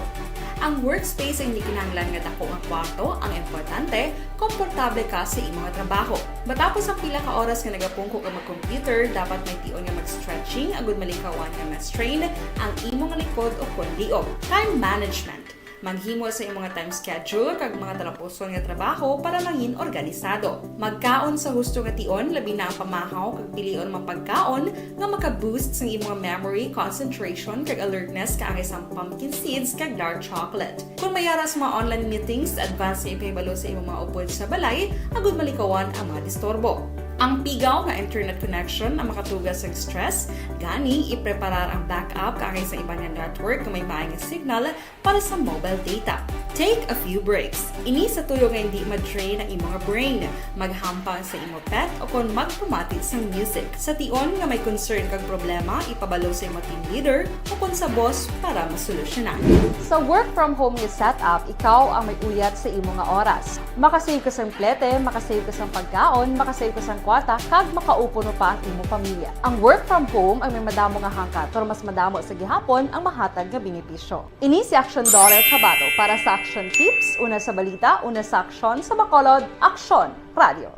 Ang workspace hindi kinahanglan nga dako nga kwarto, ang importante, komportable ka sa imong trabaho. Matapos ang pila ka oras nga nagapungko ka mag-computer, dapat may tion nga mag-stretching agud malikawan nga ma-strain ang imong likod o kon liog. Time management. Maghimo sa imong time schedule kag mga talapuson nga trabaho para mangin organisado. Magkaon sa husto nga tion, labi na ang pamahaw kag pilion mga pagkaon nga maka-boost sang imong memory, concentration, kag alertness kaangay sang pumpkin seeds kag dark chocolate. Kung may ara sa mga online meetings, advance nga ipahibalo sa imong mga upod sa balay agud malikawan ang mga disturbo. Ang pigaw nga internet connection ang makatuga sa stress, gani ipreparar ang backup kaangay sa iban nga network nga may maay nga signal para sa mobile data. Take a few breaks. Ini sa tuyo nga hindi ma-drain ang imong brain. Maghampang sa imo pet o kon magpamati sang music. Sa tion nga may concern kag problema, ipabalo sa imo team leader o kon sa boss para masolusyonan. Sa work from home nga setup, ikaw ang may uyat sa imo nga oras. Makasave ka sang plete, makasave ka sang pagkaon, makasave ka sang kwarta, kag makaupo pa ang imo pamilya. Ang work from home ang may madamo nga hangkat, pero mas madamo sa gihapon ang mahatag nga benepisyo. Ini si Aksyon Dorel Cabato para sa Aksyon Tips, una sa balita, una sa aksyon, sa Bacolod, Aksyon Radio.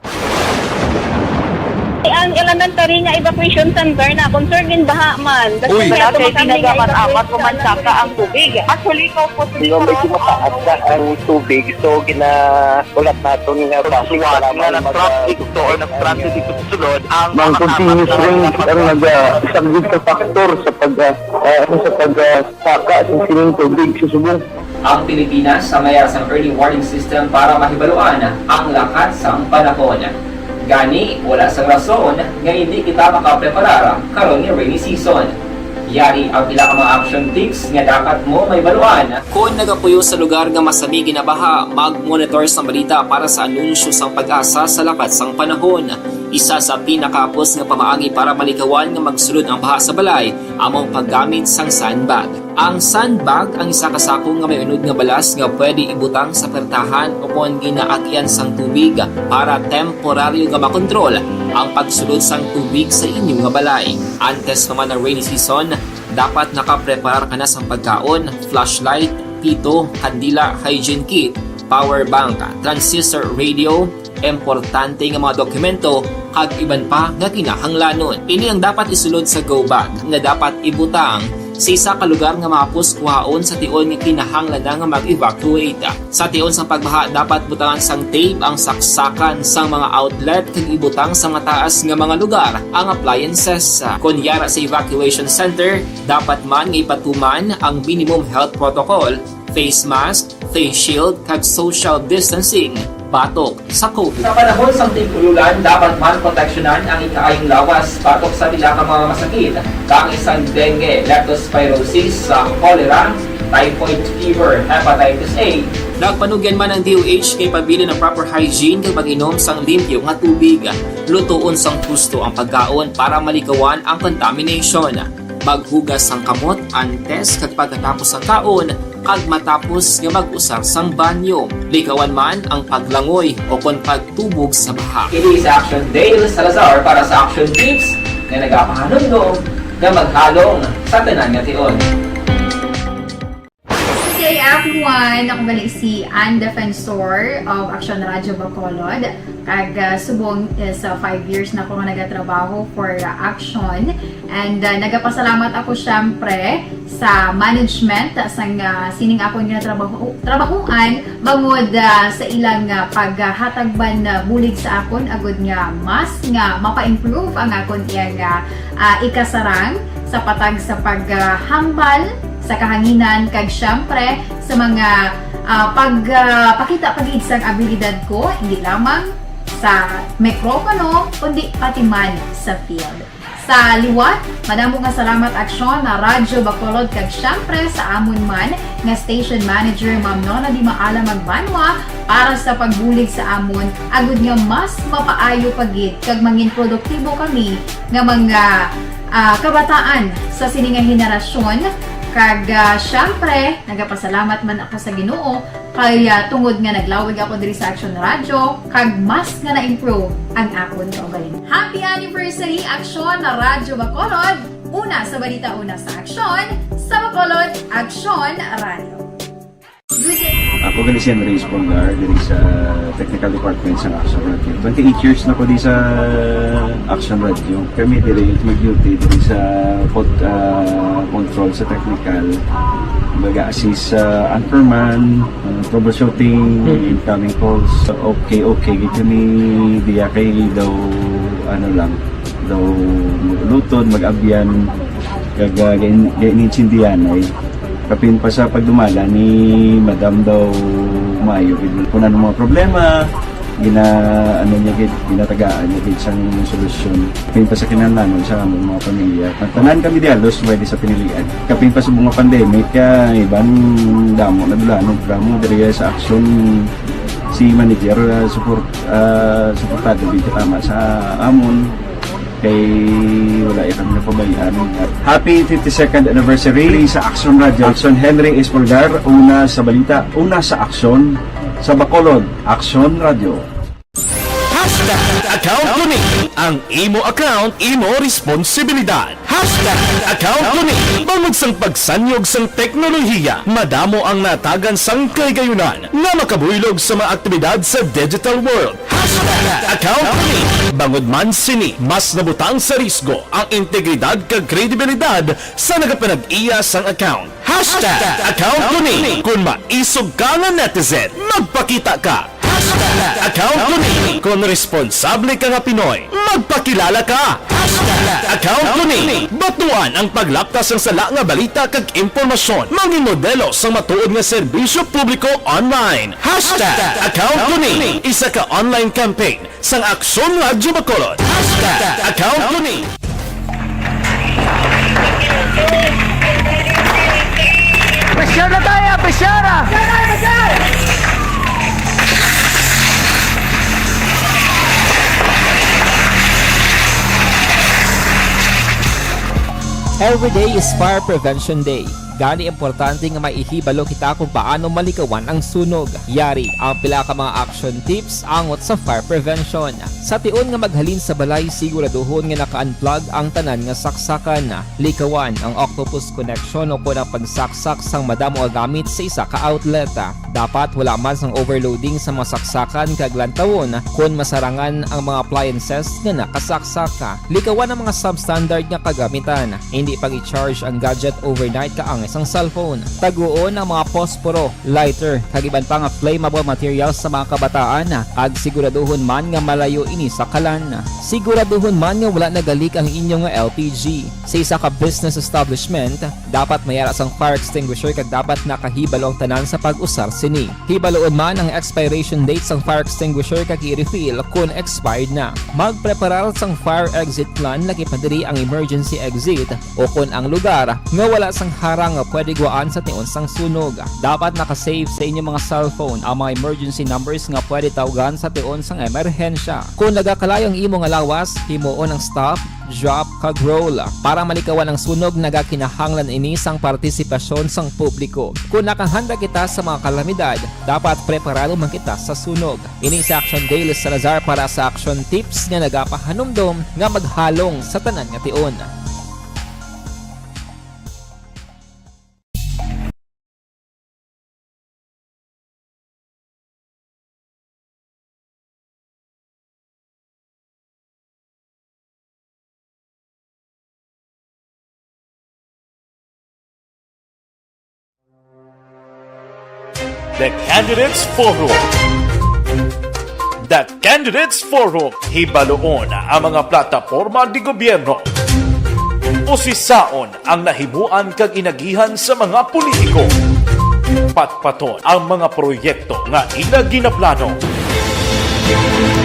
Ang elementary nga evacuation center na concern gin baha man. Uy. Wala kay tinaga man apat o man saka ang tubig. Actually, ko po. Di ba, medyo mataas na ang tubig, so ginaulat naton nga basi suwat para nga mag- nag-traffic to or nag-transit dito sa sulod ang mga continuous rain ang nag-, ah, isang big factor sa pag, ah, ah, ano, sa pag, ah, saka sa sining tubig sa subong. Ang Pilipinas ang may sang early warning system para mahibaluan ang lakat sang panahon. Gani, wala sang rason nga hindi kita makapreparar karon nga rainy season. Yari ang pila ka mga action tips nga dapat mo mahibaluan. Kon nagapuyo sa lugar nga masami ginabaha, mag-monitor sang balita para sa anunsyo sang PAGASA sa lakat sang panahon. Isa sa pinakahapos nga pamaagi para malikawan nga magsulod ang baha sa balay amo ang paggamit sang sandbag. Ang sandbag ang isa ka sako nga may unod nga balas nga pwede ibutang sa pertahan ukon ginaagian sang tubig para temporaryo nga makontrol ang pagsulod sang tubig sa inyo nga balay. Antes pa man ang rainy season, dapat nakapreparar ka na sang pagkaon, flashlight, pito, kandila, hygiene kit, power bank, transistor radio, importante nga mga dokumento, kag iban pa nga kinahanglanon. Ini ang dapat isulod sa go bag nga dapat ibutang sa isa ka lugar nga mahapos kuhaon sa tion nga kinahanglan na nga mag-evacuate. Sa tion sang pagbaha, dapat butangan sang tape ang saksakan sang mga outlet kag ibutang sa mataas nga mga lugar ang appliances. Kon yara sa evacuation center, dapat man nga ipatuman ang minimum health protocol, face mask, face shield, kag social distancing batok sa COVID. Sa panahon sang tig-ululan, dapat man proteksyonan ang ikaayong lawas batok sa pila ka mga masakit, kaangay sang dengue, leptospirosis, sa cholera, typhoid fever, hepatitis A. Nagpanugyan man ang D O H kay pabilin ang proper hygiene kag pag-inom sang limpyo nga tubig. Lutoon sang husto ang pagkaon para malikawan ang contamination. Maghugas sang kamot antes kag pagkatapos sang kaon kag matapos nga mag-usar sang banyo. Likawan man ang paglangoy o kon pagtubog sa baha. Kini sa Action Dale Salazar para sa Action Tips nga nagapahanumdom nga maghalong sa tanan nga tion. Good day, everyone! Ako gali si Ann Defensor of Action Radio Bacolod. Kag, ah, subong is, ah, five years na ako nga nagatrabaho for, ah, Action. And, ah, nagapasalamat ako, syempre, sa management, ah, sang, ah, sining akon nga trabaho, trabahuan, bangod, ah, sa ilang, ah, paghatag man, ah, bulig sa akon, agud nga mas nga mapa-improve ang akon iyang, ah, ah, ikasarang sa patag sa paghambal sa kahanginan, kag, syempre, sa mga, ah, pag, ah, pakita pa gid sang abilidad ko, hindi lamang sa mikropono, kundi pati man sa field. Sa liwat, madamo nga salamat, Aksyon, na Radyo Bacolod, kag, syempre, sa amon man nga station manager, Ma'am Nona Di Maala Magbanwa, para sa pagbulig sa amon, agud nga mas mapaayo pa gid kag mangin produktibo kami nga mga, ah, kabataan sa sini nga henerasyon. Kag, ah, syempre, nagapasalamat man ako sa Ginoo kay, ah, tungod nga naglawig ako diri sa Action Radio, kag mas nga na-improve ang akon kaugalingon. Happy anniversary, Action Radyo Bacolod! Una sa balita, una sa aksyon, sa Bacolod, Action Radio. Good day. Ako gali si Henry Espolgar, diri sa technical department sa Action Radio. Twenty-eight years na ko di sa Action Radio. Kami diri mag-duty diri sa pod-, ah, control sa technical. Mag-assist sa anchorman, ah, troubleshooting, Mm. incoming calls. Okay, okay, gid kami diya kay daw, ano lang, daw mag-ulutod, mag-abyan, kag, ah, gain-, gainintsindihan ay. Kapin pa sa pagdumala ni Madam daw maayo gid. Kung ano mga problema, gina-, ano niya gid, ginatagaan niya gid sang solusyon. Kapin pa sa kinahanglanon sa among mga pamilya. Ang tanan kami di halos pwede sa pinilian. Kapin pa sa mga pandemic, kaya iban damo na dulanon, damo diri sa Action si manager, ah, support, ah, suportado gid katama sa amon. Kay wala ya kami napabayaan. Happy fifty-second anniversary sa Action Radio. Action Henry Espolgar, una sa balita, una sa aksyon, sa Bacolod, Action Radio. Hashtag account ko ni. Ang imo account, imo responsibilidad. Hashtag account ko ni. Bangod sang pagsanyog sang teknolohiya, madamo ang natagan sang kahigayunan nga makabuylog sa mga aktibidad sa digital world. Hashtag account ko ni. Bangod man sini, mas nabutang sa risgo ang integridad kag kredibilidad sa nagapanag-iya sang account. Hashtag account ko ni. Kung maisog ka nga netizen, magpakita ka. Hashtag account ko ni. Kung responsable ka nga Pinoy, magpakilala ka. Hashtag account ko ni. Batuan ang paglapkas sang sala nga balita kag impormasyon. Mangin modelo sang matuod nga serbisyo publiko online. Hashtag account ko ni. Isa ka online campaign sang Aksyon Radyo Bacolod. Hashtag account ko ni. Pressure na tayo, pressure! Every day is Fire Prevention Day. Gani, importante nga maihibalo kita kung paano malikawan ang sunog. Yari ang pila ka mga action tips angot sa fire prevention. Sa tion nga maghalin sa balay, siguraduhon nga naka-unplug ang tanan nga saksakan. Likawan ang octopus connection o kon ang pagsaksak sang madamo nga gamit sa isa ka outlet. Dapat wala man sang overloading sa mga saksakan kag lantawon kon masarangan ang mga appliances nga nakasaksak. Likawan ang mga substandard nga kagamitan. Hindi pag-i-charge ang gadget overnight kaangay sang cellphone. Taguon ang mga posporo, lighter, kag iban pa nga flammable materials sa mga kabataan, kag siguraduhon man nga malayo ini sa kalan. Siguraduhon man nga wala nagalik ang inyo nga L P G. Sa isa ka business establishment, dapat may ara sang fire extinguisher kag dapat nakahibalo ang tanan sa pag-usar sini. Hibaloon man ang expiration date sang fire extinguisher kag i-refill kon expired na. Magpreparar sang fire exit plan, lakip na diri ang emergency exit, o kon ang lugar nga wala sang harang nga pwede guwaan sa tion sang sunog. Dapat naka-save sa inyo mga cellphone ang mga emergency numbers nga pwede tawgan sa tion sang emerhensya. Kon nagakalayo ang imo nga lawas, himuon ang stop, drop, kag roll. Para malikawan ang sunog, nagakinahanglan ini sang partisipasyon sang publiko. Kon nakahanda kita sa mga kalamidad, dapat preparado man kita sa sunog. Ini si Action Dale Salazar para sa Action Tips nga nagapahanumdom nga maghalong sa tanan nga tion. The Candidates Forum. The Candidates Forum. Hibaloon ang mga plataporma di gobyerno. Usisaon ang nahimuan kag inagihan sa mga politiko. Patpaton ang mga proyekto nga ila ginaplano.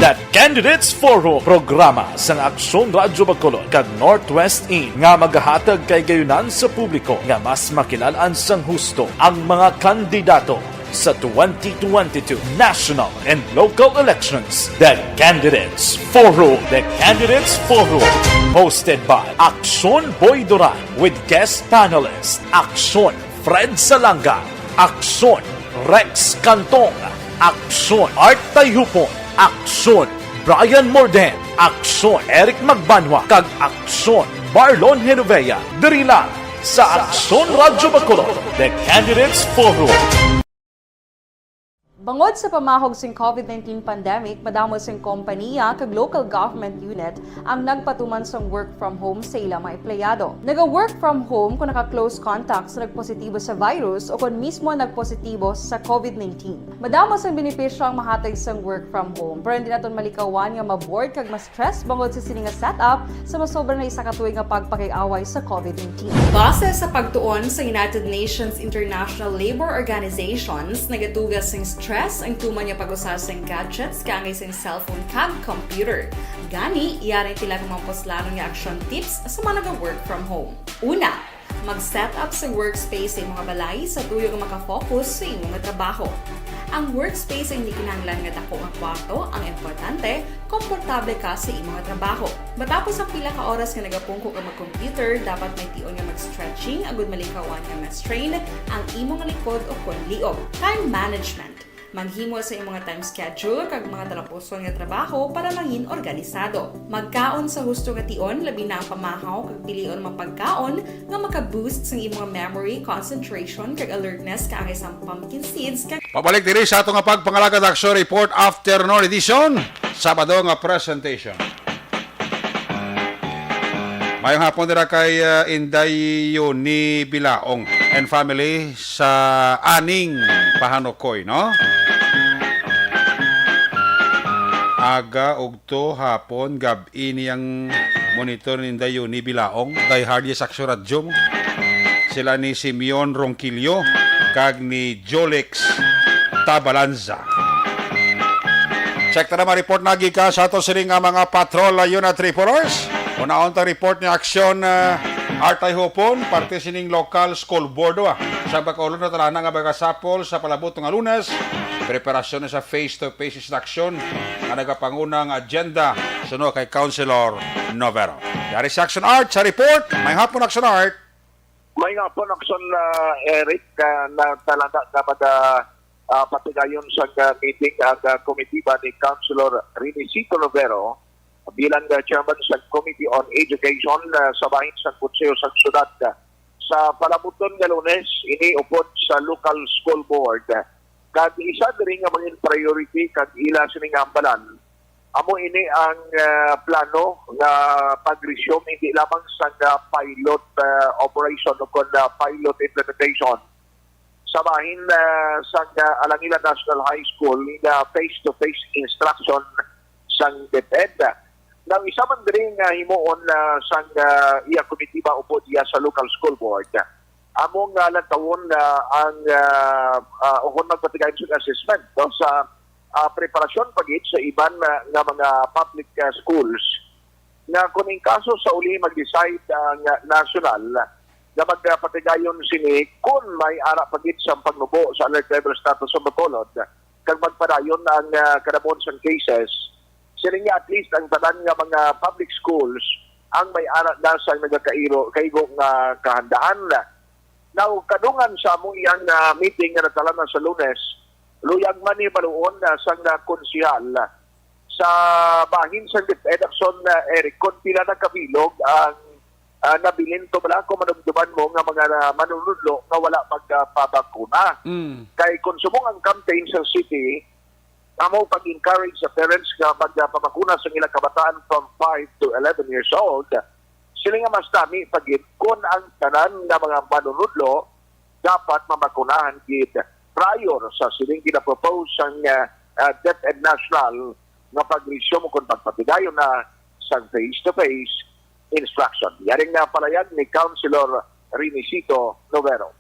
The Candidates Forum, programa sang Aksyon Radyo Bacolod kag Northwest In nga magahatag kay gayunan sa publiko nga mas makilalan sang husto ang mga kandidato sa twenty twenty-two national and local elections. The Candidates Forum. The Candidates Forum, hosted by Aksyon Boy Duran with guest panelist Aksyon Fred Salanga, Aksyon Rex Cantong, Aksyon Art Tayhupon, Aksyon Brian Morden, Aksyon Eric Magbanwa, kag Aksyon Marlon Genovea. Diri lang sa Aksyon Radyo Bacolod, The Candidates Forum. Bangod sa pamahog sing COVID nineteen pandemic, madamo sing kompaniya kag local government unit ang nagpatuman sang work from home sa ila mga empleyado. Naga-work from home kung naka-close contact sa nagpositibo sa virus o kon mismo nagpositibo sa COVID nineteen. Madamo sang benepisyo ang mahatag sang work from home, pero hindi naton malikawan nga ma-bored kag ma-stress bangod sa sini nga setup sa masobra na isa ka tuig nga pagpakig-away sa COVID nineteen. Base sa pagtuon sa United Nations International Labour Organizations, nagatuga sing stress ang tuman nga pag-usa sing gadgets kaangay sing cellphone kag computer. Gani, yari ang pila ka mga puslanon nga action tips sa mga naga-work from home. Una, mag-set up sa workspace sa imo nga balay sa tuyo nga maka-focus sa imo nga trabaho. Ang workspace ay hindi kinahanglan nga dako nga kwarto, ang importante, komportable ka sa imo nga trabaho. Matapos ang pila ka oras nga nagapungko ka mag-computer, dapat may tion nga mag-stretching agud malikawan nga ma-strain ang imo nga likod o kon liog. Time management. Maghimo sa imo nga time schedule kag mga talapuson nga trabaho para mangin organisado. Magkaon sa husto nga tion, labi na ang pamahaw, kag pilion ang mga pagkaon nga maka-boost sang imo nga memory, concentration, kag alertness kaangay sang pumpkin seeds kag Pabalik diri sa ato nga pagpangalagad aksyon report, afternoon edition, Sabado nga presentation. Mayong hapon dira kay, uh, Inday Yoni Bilaong and family sa Aning Pahanukoy, no? Aga, ugto, hapon, gab-i niyang monitor ni Inday Yoni Bilaong, die hard yes Aksyon Radyo. Sila ni Simeon Ronquillo kag ni Jolex Tabalanza. Check ta na mga report na gikan sa ato sini nga mga patrol unit reporters. Unahon ta report ni Aksyon, ah, Artay Hupon, parte sining local school board, ah. Sa pagkaulon na talana nga magasapol sa palabot nga Lunes, preparasyon sa face-to-face instruction nga nagapanguna nga agenda suno kay Councilor Novero. Yari si Action Art sa report. Maayong hapon, Action Art. Maayong hapon, Action, ah, Eric. Ah, natalana nga mag, ah, ah, patigayon sa, ah, meeting ang, ah, komitiba ni Councilor Renisito Lovero bilang, ah, chairman sa Committee on Education, ah, sa bahin sa Konseho sa Syudad. Sa palabuton nga Lunes, ini upod sa local school board. Kag isa diri nga main priority kag ila sini nga hambalan, amo ini ang, ah, plano nga pag-resume hindi lamang sa nga pilot, ah, operation o kon, ah, pilot implementation sa bahin, ah, sa nga Alangila National High School nga face-to-face instruction sang DepEd. Now, isa man diri nga himuon, ah, sang, ah, iya komitiba upod iya sa local school board, among, ah, lantawon, ah, ang, ah, ah, ukon magpatigayon sa assessment, no, sa, ah, preparasyon pa gid sa iban, ah, nga mga public, ah, schools nga kung in kaso sa uli mag-decide ang, ah, national nga magpatigayon sini kung may ara pa gid sa pagnubo sa alert level status sa Bacolod kag magpadayon ang, ah, kadamon sang cases, siling nga at least ang tanan nga mga public schools ang may ara na sang nagakairo kaigo nga kahandaan. Now, kadungan sa among iyang, ah, meeting nga natalana sa Lunes, luyag man ni baluon na sang, ah, konsehal sa bahin sa DepEd, Action, ah, Eric, kon pila na kabilog ang, ah, nabilin to bala kung manumduman mo nga mga, ah, manunudlo nga wala magpabakuna. Mm. Kay kung subong ang campaign sa city, amo pag-encourage sa parents nga magpabakuna sa ilang kabataan from five to eleven years old, sila nga mas dami pa gid kon ang tanan nga mga manunudlo dapat mabakunahan gid prior sa sining ginapropose sang, ah, ah, DepEd National nga pag-resume kon pagpatigayon na sang face-to-face instruction. Yari nga palayag ni Councilor Renisito Novero.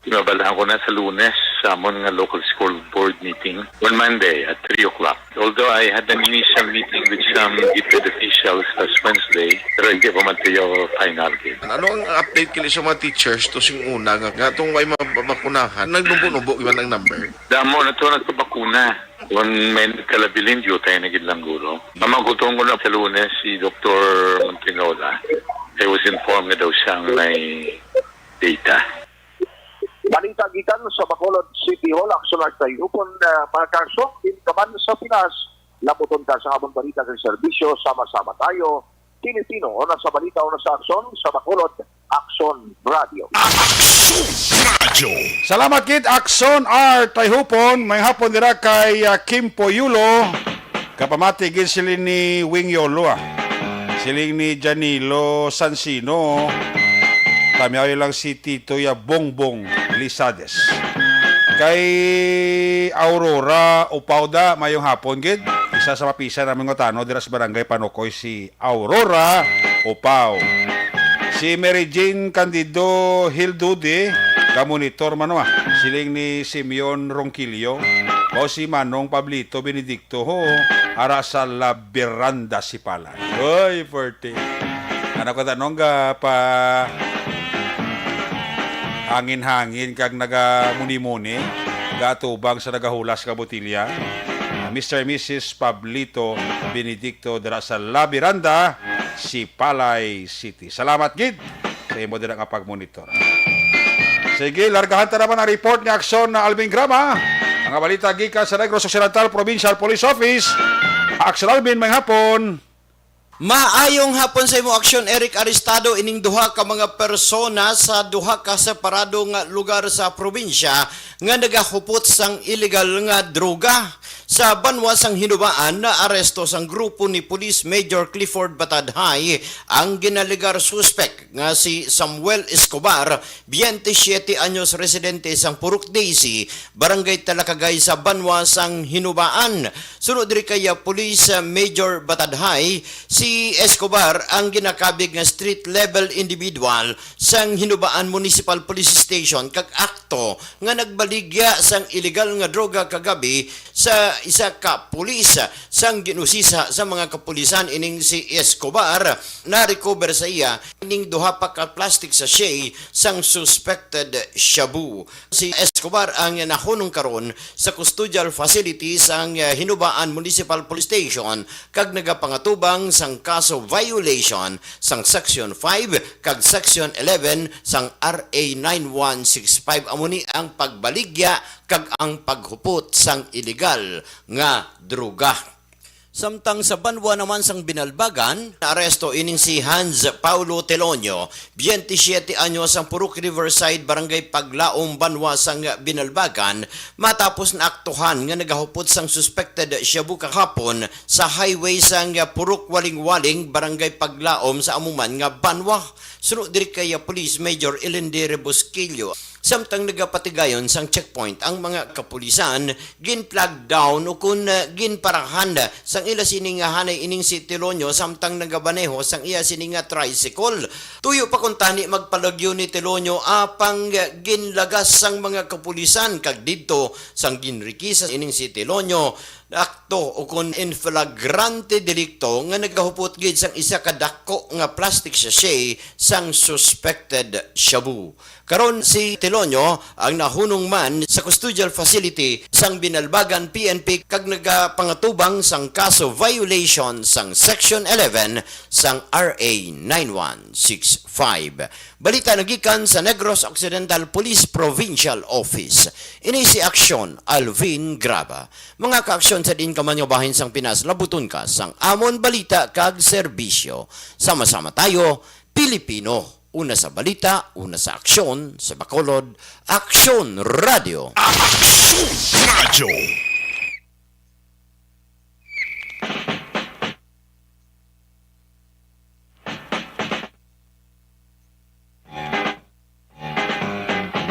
Nabalaan ko na sa Lunes sa amon nga local school board meeting on Monday at three o'clock. Although I had an initial meeting with some DepEd officials last Wednesday, pero hindi pa man tuyo final gid. Ano ang update kini sa mga teachers to sing una nga, nga tong way mabakunahan? Nagnubo-nubo gyud ang number. Damo na to nagpabakuna. Kung may nagkalabilin, diutay na gid lang guro. Mamagutong ko na sa Lunes si Doktor Montinola. I was informed nga daw siyang may data. Balita gikan sa Bacolod City Hall, Action Art Tayhupon, ah, mga kaagsoon, din ka man sa Pinas, laputon ka sa amon balita kag serbisyo, sama-sama tayo, Pilipino, una sa balita, una sa aksyon, sa Bacolod, Action Radio. Action Radio. Salamat gid, Action Art Tayhupon. Maayong hapon dira kay, ah, Kim Poyulo. Kapamati gid sila ni Wing Yolo, ah. Siling ni Janilo Sansino, kami lang si Tito ya Bongbong Lisades. Kay Aurora Upauda, maayong hapon gid. Isa sa mapisan namon nga tano dira sa Barangay Panukoy si Aurora Upau. Si Mary Jane Candido Hildude, ka-monitor man, ah. Siling ni Simeon Ronquillo, o si Manong Pablito Benedicto, ho, ara sa La Veranda, Sipalay. Uy, forte. Ano ko tanong ga pa hangin-hangin kag nagamuni-muni, gatubang sa nagahulas nga botilya. Ah, Mister and Missus Pablito Benedicto dira sa La Veranda, Sipalay City. Salamat gid sa imo dira nga pagmonitor. Sige, largahan ta naman ang report ni Action na Alvin Grama. Mga balita gikan sa Negros Occidental Provincial Police Office. Action Alvin, maayong hapon. Maayong hapon sa imo, Action Eric. Arestado ining duha ka mga persona sa duha ka separado nga lugar sa probinsya nga nagahupot sang iligal nga droga. Sa banwa sang Hinubaan, naaresto sang grupo ni Police Major Clifford Batadhay ang ginalegar suspek nga si Samuel Escobar, biyente siyete anyos, residente sang Purok Daisy, Barangay Talakagay sa banwa sang Hinubaan. Suno diri kay, ah, Police, ah, Major Batadhay, si Escobar ang ginakabig nga street level individual sang Hinubaan Municipal Police Station kag akto nga nagbaligya Ligya sang iligal nga droga kagabi sa isa ka pulis sang ginusisa sa mga kapulisan ining si Escobar, na-recover sa iya ning duha pa ka plastic sachet sang suspected shabu. Si Escobar ang nahunong karon sa custodial facility sang, eh, Hinubaan Municipal Police Station kag nagapangatubang sang kaso violation sang Section five kag Section eleven sang R A nine one six five. Amo ni ang pagbaligya kag ang paghupot sang iligal nga droga. Samtang sa banwa naman sang Binalbagan, naaresto ining si Hans Paulo Telonio, twenty-seven anyos, ang Purok Riverside, Barangay Paglaom, banwa sang Binalbagan, matapos naaktuhan nga nagahupot sang suspected shabu kahapon sa highway sang Purok Walingwaling, Barangay Paglaom, sa amo man nga banwa. Suno diri kay Police Major Elender Busquillo, samtang nagapatigayon sang checkpoint ang mga kapulisan, gin-flag down o kun, uh, ginparahan sang ila sini nga hanay ining si Telonio samtang nagabaneho sang iya sini nga tricycle. Tuyo pa kuntani magpalagyo ni Telonio, apang, uh, ginlagas sang mga kapulisan, kag didto sang ginrikisa ining si Telonio, akto o kun in flagrante delicto nga nagahupot gid sang isa ka dako nga plastic sachet sang suspected shabu. Karon si Telonio ang nahunong man sa custodial facility sang Binalbagan P N P kag nagapangatubang sang kaso violation sang Section eleven sang R A nine one six five. Balita nagikan sa Negros Occidental Police Provincial Office. Ini si Aksyon Alvin Graba. Mga kaaksyon sa diin ka man nga bahin sang Pinas, labuton ka sang amon balita kag serbisyo. Sama-sama tayo, Pilipino. Una sa balita, una sa aksyon, sa Bacolod, Aksyon Radio. Aksyon Radio.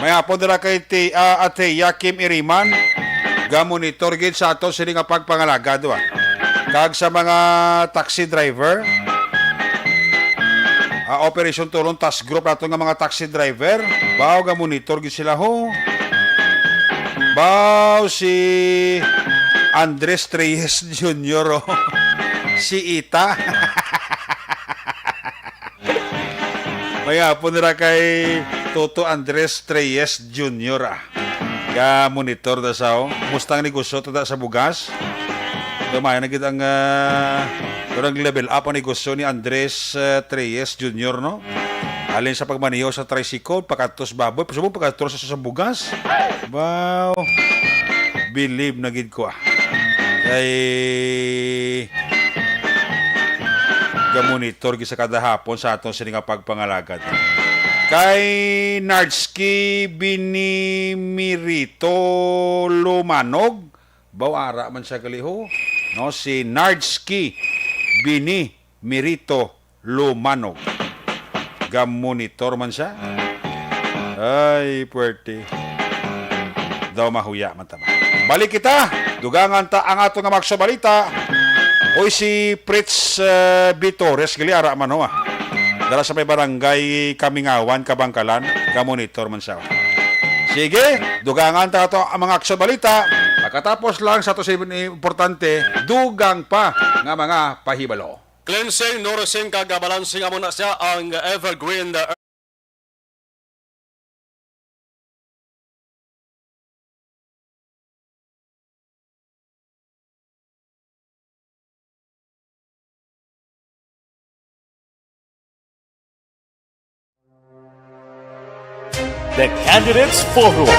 May hapon dira kay ti-, ah, Ate Yakim Iriman. Gamonitor gid sa ato sini nga pagpangalagad, wa. Kag sa mga taxi driver, ah, Operation Tulong Task Group nato nga mga taxi driver, baw gamonitor gid sila, ho. Baw si Andres Reyes Junior, oh. Si Ita. Mayapon ra kay Toto Andres Reyes Junior, ah. Ka monitor da sa, oh. Mustang negosyo to da sa bugas? Gamay na gid ang, ah, pero ang level up ang negosyo ni Andres, ah, Reyes Junior, no? Alin sa pagmaneho sa tricycle, pakatos baboy, subong pakatos sa, sa bugas. Wow. Believe na gid ko, ah. Kay gamonitor gid sa kada hapon sa aton sini nga pagpangalagad. Kay Nardsky Binimirito Lumanog, baw ara man siya gali, ho? No, si Nardsky Binimirito Lumanog. Gamonitor man siya. Ay, puwerte. Daw mahuya man ta ba. Balik kita. Dugangan ta ang ato nga magsubalita. Oy, si Fritz, eh, Vitores, gali ara man, ho, ah. Dara sa may barangay Kamingawan, Kabangkalan, gamonitor man siya. Sige, dugangan ta ato ang mga aksyon balita. Pagkatapos lang sa ato sa importante, dugang pa nga mga pahibalo. Cleansing, nourishing, kag balancing amo na siya ang Evergreen. The Candidates Forum.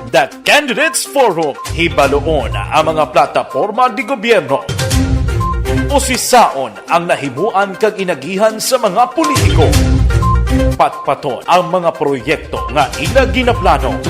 The Candidates Forum. Hibaluon ang mga plataporma de gobyerno. Usisaon ang nahimuan kag inagihan sa mga politiko. Patpaton ang mga proyekto nga ila ginaplano.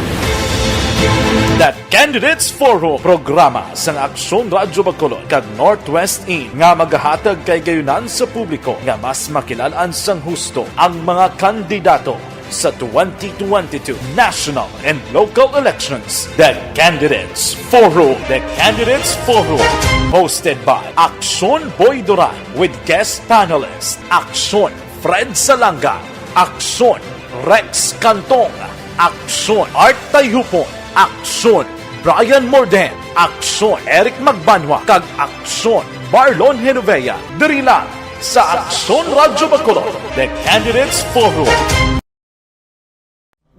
The Candidates Forum, programa sang Aksyon Radyo Bacolod kag Northwest Inn nga magahatag kay gayunan sa publiko nga mas makilal-an sang husto ang mga kandidato sa twenty twenty-two national and local elections. The Candidates Forum. The Candidates Forum, hosted by Aksyon Boy Duran with guest panelist Aksyon Fred Salanga, Aksyon Rex Cantong, Aksyon, Art Tayhupon. Aksyon, Brian Morden. Aksyon, Eric Magbanwa. Kag Aksyon, Marlon Genovea. Diri lang sa Aksyon Radyo Bacolod, The Candidates Forum.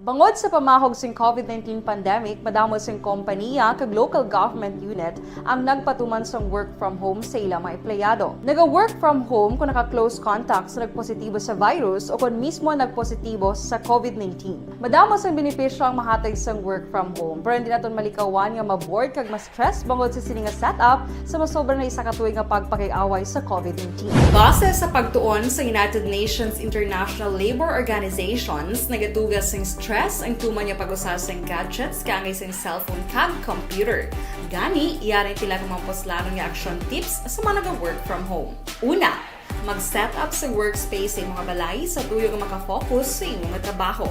Bangod sa pamahog sing COVID nineteen pandemic, madamo sing kompaniya kag local government unit ang nagpatuman sang work from home sa ila mga empleyado. Naga-work from home kung naka-close contact sa nagpositibo sa virus o kon mismo nagpositibo sa COVID nineteen. Madamo sang benepisyo ang mahatag sang work from home, pero hindi naton malikawan nga ma-bored kag ma-stress bangod sa sini nga setup sa masobra na isa ka tuig nga pagpakig-away sa COVID nineteen. Base sa pagtuon sa United Nations International Labor Organizations, nagatuga sing stress ang tuman nga pag-usa sing gadgets kaangay sing cellphone kag computer. Gani, yari ang pila ka mga puslanon nga action tips sa mga naga-work from home. Una, mag-set up sa workspace sa imo nga balay sa tuyo nga makafocus sa imo nga trabaho.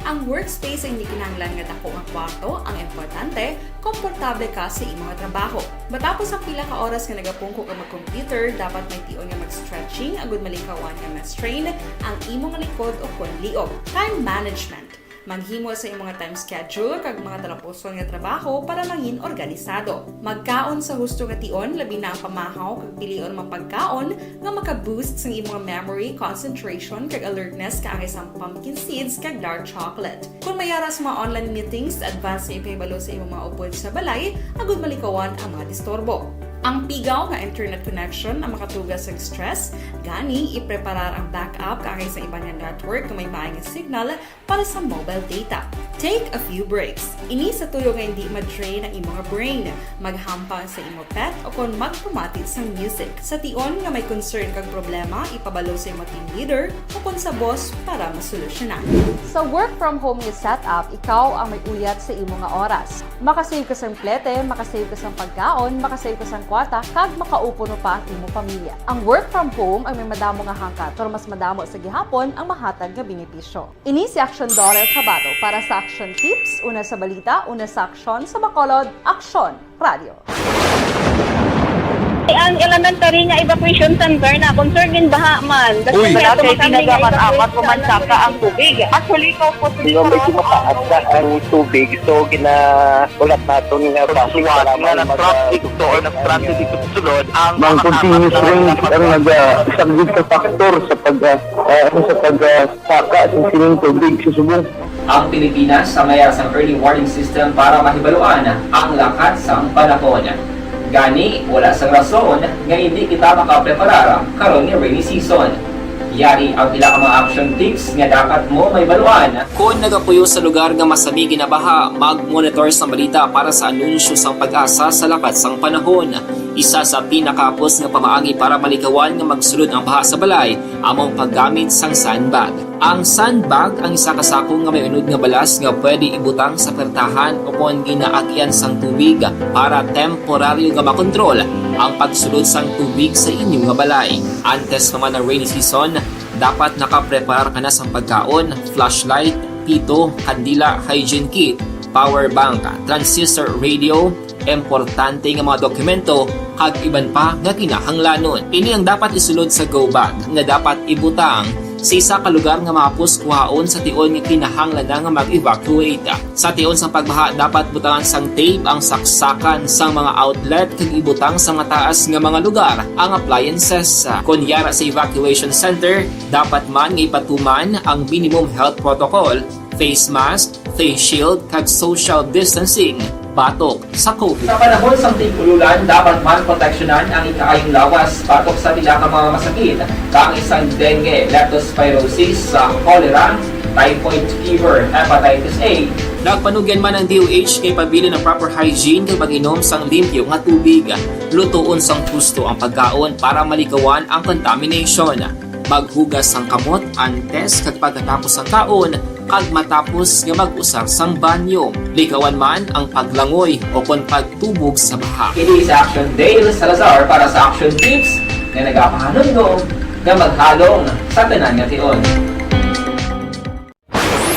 Ang workspace ay hindi kinahanglan nga dako nga kwarto ang importante, komportable ka sa imo nga trabaho. Matapos ang pila ka oras nga nagapungko ka mag-computer, dapat may tion nga mag-stretching agud malikawan nga ma-strain ang imo nga likod o kon liog. Time management. Maghimo sa imo nga time schedule kag mga talapuson nga trabaho para mangin organisado. Magkaon sa husto nga tion, labi na ang pamahaw kag pilion mga pagkaon nga maka-boost sang imo nga memory, concentration, kag alertness kaangay sang pumpkin seeds kag dark chocolate. Kon may ara sa mga online meetings, advance nga ipahibalo sa imo mga upod sa balay agud malikawan ang mga disturbo. Ang pigaw nga internet connection ang makatuga sang stress, gani ipreparar ang backup kaangay sa iban nga network nga may maay nga signal para sa mobile data. Take a few breaks. Ini sa tuyo nga hindi ma-drain ang imo nga brain. Maghampang sa imo pet o kon magpamati sang music. Sa tion nga may concern kag problema, ipabalo sa imo team leader o kon sa boss para masolusyonan. Sa work from home nga setup, ikaw ang may uyat sa imo nga oras. Makasave ka sang plete, makasave ka sang pagkaon, makasave ka sang kwarta, kag makaupo pa ang imo pamilya. Ang work from home ang may madamo nga hangkat, pero mas madamo sa gihapon ang mahatag nga benepisyo. Ini si Aksyon Dollar Cabato para sa Aksyon Tips, una sa balita, una sa aksyon, sa Bacolod, Aksyon Radio. Ang elementary nga evacuation center na concern gin baha man. Uy. Wala kay tinaga man amat ko man saka ang tubig. Actually, ko po sa medyo mataas na ang tubig. So, gina-, ulat naton nga basi nga mag-, na-traffic to or na-stranded dito sa sulod ang mga continuous rain ang naga-, saglit sa factor sa pag, ah, ah, ano, sa pag, ah, saka sa sining tubig sa subong. Ang Pilipinas ang may sang early warning system para mahibaluan ang lakat sang panahon. Gani, wala sang rason nga hindi kita makapreparar karon nga rainy season. Yari ang pila ka mga action tips nga dapat mo mahibaluan. Kon nagapuyo sa lugar nga masami ginabaha, mag-monitor sang balita para sa anunsyo sang PAGASA sa lakat sang panahon. Isa sa pinakahapos nga pamaagi para malikawan nga magsulod ang baha sa balay amo ang paggamit sang sandbag. Ang sandbag ang isa ka sako nga may unod nga balas nga pwede ibutang sa pertahan o kon ginaagian sang tubig para temporaryo nga makontrol ang pagsulod sang tubig sa inyo nga balay. Antes pa man ang rainy season, dapat nakapreparar ka na sang pagkaon, flashlight, pito, kandila, hygiene kit, power bank, transistor radio, importante nga mga dokumento, kag iban pa nga kinahanglanon. Ini ang dapat isulod sa go bag nga dapat ibutang sa isa ka lugar nga mahapos kuhaon sa tion nga kinahanglan na nga mag-evacuate. Sa tion sang pagbaha, dapat butangan sang tape ang saksakan sang mga outlet kag ibutang sa mataas nga mga lugar ang appliances. Kon yara sa evacuation center, dapat man nga ipatuman ang minimum health protocol, face mask, face shield, kag social distancing batok sa COVID. Sa panahon sang tig-ululan, dapat man proteksyonan ang ikaayong lawas batok sa pila ka mga masakit, kaangay sang dengue, leptospirosis, sa cholera, typhoid fever, hepatitis A. Nagpanugyan man ang D O H nga ipabilin ang proper hygiene kag pag-inom sang limpyo nga tubig. Lutoon sang husto ang pagkaon para malikawan ang contamination. Maghugas sang kamot antes kag pagkatapos sang kaon, kag matapos nga mag-usar sang banyo. Likawan man ang paglangoy o kon pagtubog sa baha. Ini si Action Dale Salazar para sa Action Tips nga nagapahanumdom nga maghalong sa tanan nga tion.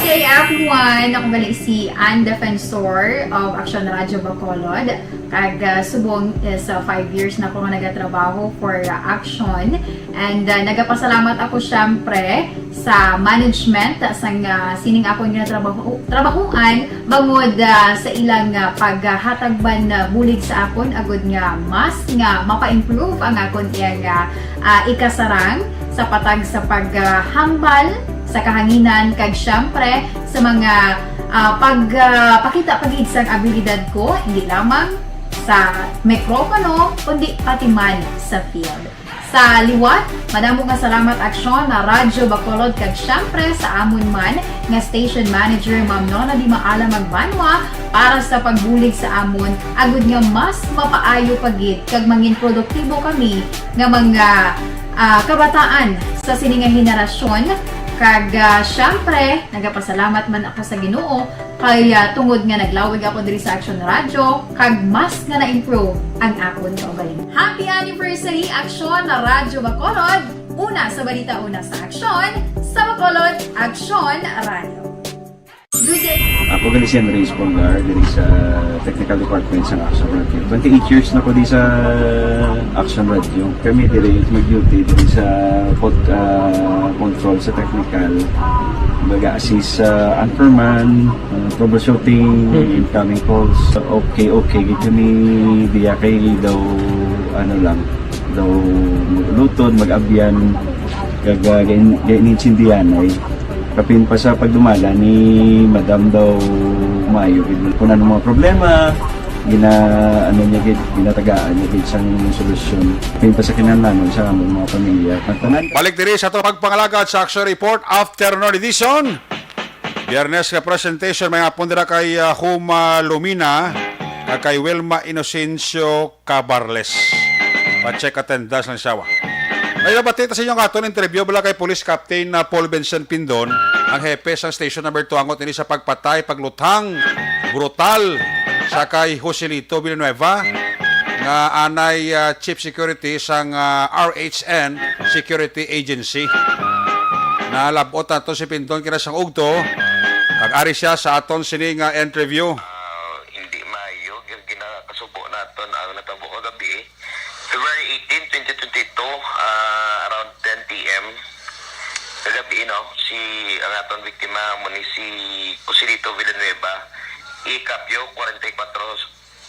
Good day, everyone. Ako gali si Ann Defensor of Action Radio Bacolod. Kag, ah, subong is, ah, five years na ako nga nagatrabaho for, ah, Action. And, ah, nagapasalamat ako, syempre, sa management sang, ah, sining akon nga trabaho, trabahuan bangod, ah, sa ilang, ah, paghatag man, ah, bulig sa akon agud nga mas nga mapa-improve ang akon iyang, ah, ah, ikasarang sa patag sa paghambal sa kahanginan kag siyempre sa mga, ah, pag, ah, pakita pa gid sang abilidad ko, hindi lamang sa mikropono, kundi pati man sa field. Sa liwat, madamo nga salamat Aksyon na Radyo Bacolod kag siyempre sa amon man nga station manager, Ma'am Nona Di Maala Magbanwa, para sa pagbulig sa amon agud nga mas mapaayo pa gid kag mangin produktibo kami nga mga, ah, kabataan sa sini nga henerasyon. Kag, ah, siyempre, nagapasalamat man ako sa Ginoo kay, ah, tungod nga naglawig ako diri sa Aksyon Radyo, kag mas nga na-improve ang akon kaugalingon. Happy anniversary, Aksyon na Radyo Bacolod! Una sa balita, una sa aksyon, sa Bacolod, Aksyon Radyo. Good day. Ako gali si Andres Polgar, diri sa technical department sa Aksyon Radyo. Twenty-eight years na ko di sa Aksyon Radyo. Kami diri mag-duty diri sa pod, ah, control sa technical. Baga assist sa anchorman, ah, troubleshooting, incoming calls. Okay, okay, gid kami diya kay daw, ano lang, daw mag-uluton, mag-abyan, kag, ah, gain-, gainintindihan ay. Kapin pa sa pagdumala ni Madam daw maayo gid. Kung ano mga problema, gina-, ano niya gid, ginatagaan niya gid sang solusyon. Kapin pa sa kinahanglanon sa among mga pamilya. Ang tanan. Balik diri sa ato pagpangalagad sa Action Report Afternoon Edition. Biyernes nga presentation may hapon dira kay ah, Huma Lumina kag kay Wilma Inocencio Cabarles. Pa-check attendance lang siya. May nabati ta sa inyo nga aton interview bala kay Police Captain na Paul Vincent Pindon, ang hepe sang Station Number two angot ini sa pagpatay, pagluthang, brutal sa kay Joselito Villanueva nga anay ah, Chief Security sang ah, R H N Security Agency. Nalabot nato si Pindon kina sang ugto, kag ari siya sa aton sini nga interview. Ah, hindi maayo yung ginakasubo naton ang natabo kagabi. February eighteen, twenty twenty-two, ah, around ten P M. Kagabi, no, si, ang aton biktima mo ni si Joselito Villanueva, ikapyo, forty-four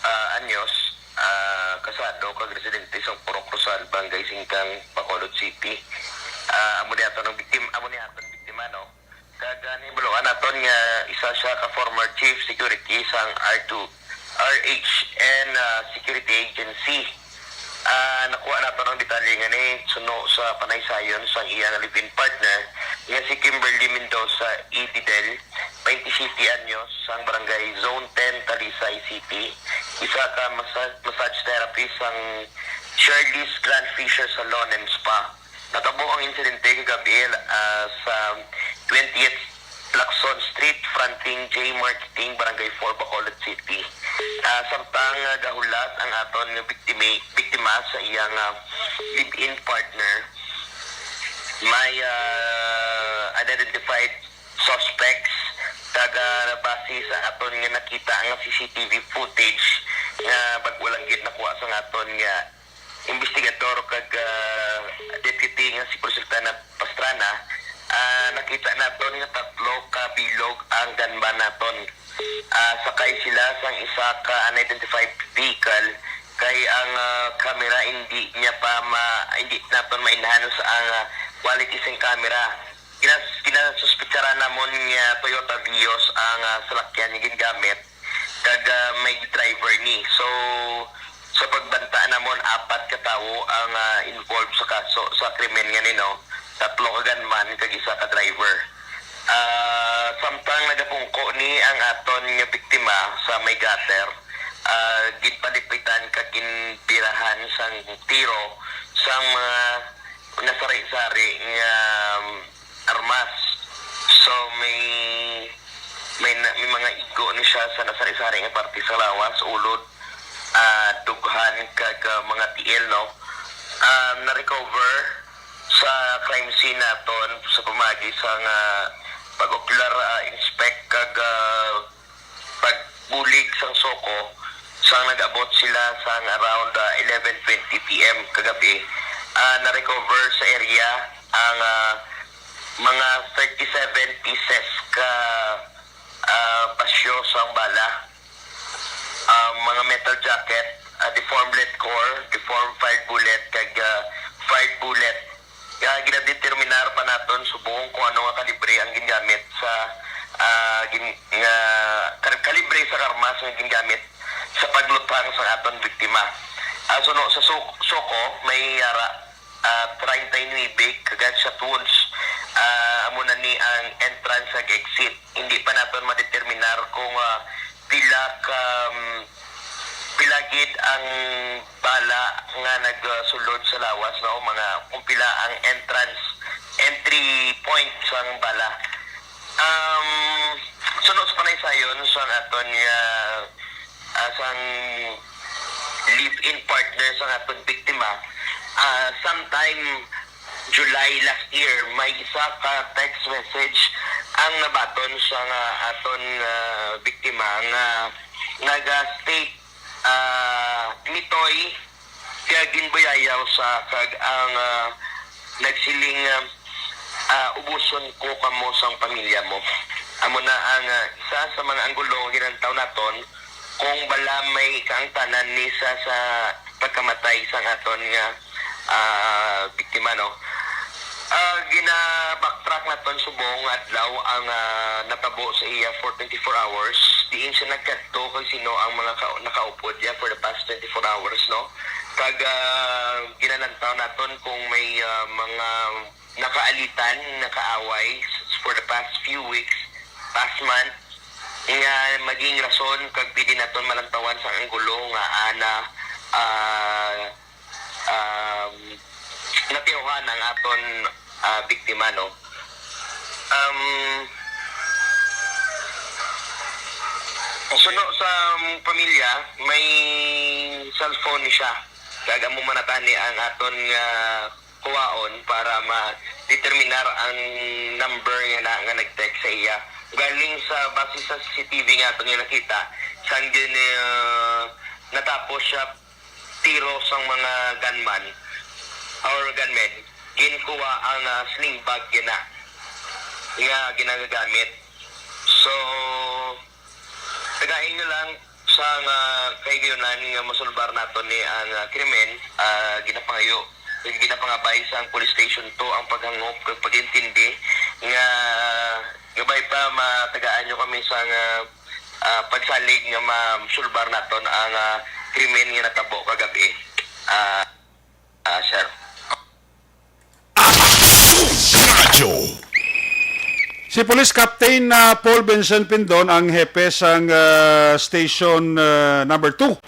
ah, anyos, ah, kasado kag residente sa Purok Rosal, Barangay Singkang, Bacolod City. Ah, amo ni aton ang biktima, amo ni aton biktima, no? Kag ah, nahibaluan naton nga isa siya ka former chief security sang R two, R H N ah, Security Agency. Ah, nakuha naton ang detalye nga ni suno sa panaysayon sang iyang live-in partner nga si Kimberly Mendoza Ididel, twenty-seven anyos, sang barangay Zone ten, Talisay City, isa ka masa-, massage therapist sang Shirley's Grand Fisher Salon and Spa. Natabo ang insidente kagabi ah, sa twentieth Lacson Street, fronting J Marketing, Barangay four, Bacolod City. Ah, samtang ah, gahulat ang aton nga biktima, biktima sa iyang ah, live-in partner, may ah, unidentified suspects kag ah, base sa aton nga nakita nga C C T V footage nga bag-o lang gid nakuha sa aton nga investigador kag ah, deputy nga si Police Lieutenant Pastrana, ah, nakita naton nga tatlo ka bilog ang gunman naton. Ah, sakay sila sang isa ka unidentified vehicle kay ang ah, camera hindi niya pa ma hindi naton ma-enhance ang ah, quality sang camera. Ginas ginasuspetsaran namon nga Toyota Vios ang ah, salakyan nga gingamit kag ah, may driver ni. So sa pagbanta namon, apat ka tawo ang ah, involved sa kaso sa krimen nga ni, no? Tatlo ka gunman kag isa ka driver. Ah, samtang nagapungko ni ang aton nga biktima sa may gutter, ah, ginpalipitan kag ginbirahan sang tiro sang mga nasari-sari nga um, armas. So may may, na, may mga igo ni siya sa nasari-sari nga parte sa lawas, ulod, ah, dughan kag ah, mga tiil, no? Ah, na-recover sa crime scene naton sa pamagi sa nga pag-ocular ah, inspect kag ah, pagbulig sang SOCO sang nag-abot sila sang around ah, eleven twenty P M kagabi. Ah, na-recover sa area ang ah, Mga thirty-seven pieces ka, ah, basyo sang bala, ah, mga metal jacket, ah, deformed lead core, deformed fired bullet, kag, ah, fired bullet. Nga ginadeterminar pa naton subong kung ano nga kalibre ang gingamit sa, ah, gin-, nga kal-, kalibre sa armas nga gingamit sa pagluthang sa aton biktima. Ah, suno sa su-, suko, may yara, ah, treinta y nueve ka gunshot wounds. Ah, amo na ni ang entrance ug exit. Hindi pa naton madeterminar kung, ah, pila ka, um, pila gid ang bala nga nagsulod sa lawas, no? Mga kung pila ang entrance, entry point sang bala. Um, suno sa panaysayon sa aton nga, ah, sang live-in partner sa aton biktima, ah, sometime July last year, may isa ka text message ang nabaton sa nga aton, ah, biktima nga naga-state, ah, mitoy kaya ginbuyayaw sa kag ang, ah, nagsiling nga, ah, "Ubuson ko kamo sang pamilya mo." Amo na ang, ah, isa sa mga anggulo nga ginantaw naton kung bala may kaangtanan ni sa, sa pagkamatay sang aton nga, ah, biktima, no? Ah, gina-backtrack naton subong nga adlaw ang, ah, natabo sa iya for twenty-four hours. Diin siya nagkadto kag sino ang mga ka-, nakaupod niya for the past twenty-four hours, no? Kag, ah, ginalantaw naton kung may, ah, mga nakaalitan, nakaaway s-, for the past few weeks, past month, nga maging rason kag pwede naton malantawan sa anggulo nga ana, ah, um, natiuhan ang aton, ah, biktima, no? Um, suno sa pamilya, may cellphone ni siya. Kag amo man na tani ang aton nga kuwaon para ma-determinar ang number nga na, nga nag-text sa iya. Galing sa, base sa C C T V nga aton nga nakita, sang gin-, uh, natapos siya tiro sang mga gunman or gunmen, ginkuha ang, ah, sling bag gina nga ginagamit. So, tagaing na lang sa nga kahigayonan nga masulbar nato ni ang, ah, krimen, ah, ginapangayo, ginapangabay sang Police Station two ang paghangop kag pag-intindi nga gabay pa matagaan nyo kami sa nga, ah, pagsalig nga masulbar naton ang, ah, krimen nga natabo kagabi. Ah, ah, sir. Radyo. Si Police Captain, ah, Paul Vincent Pindon ang hepe sang, ah, Station, ah, Number Two.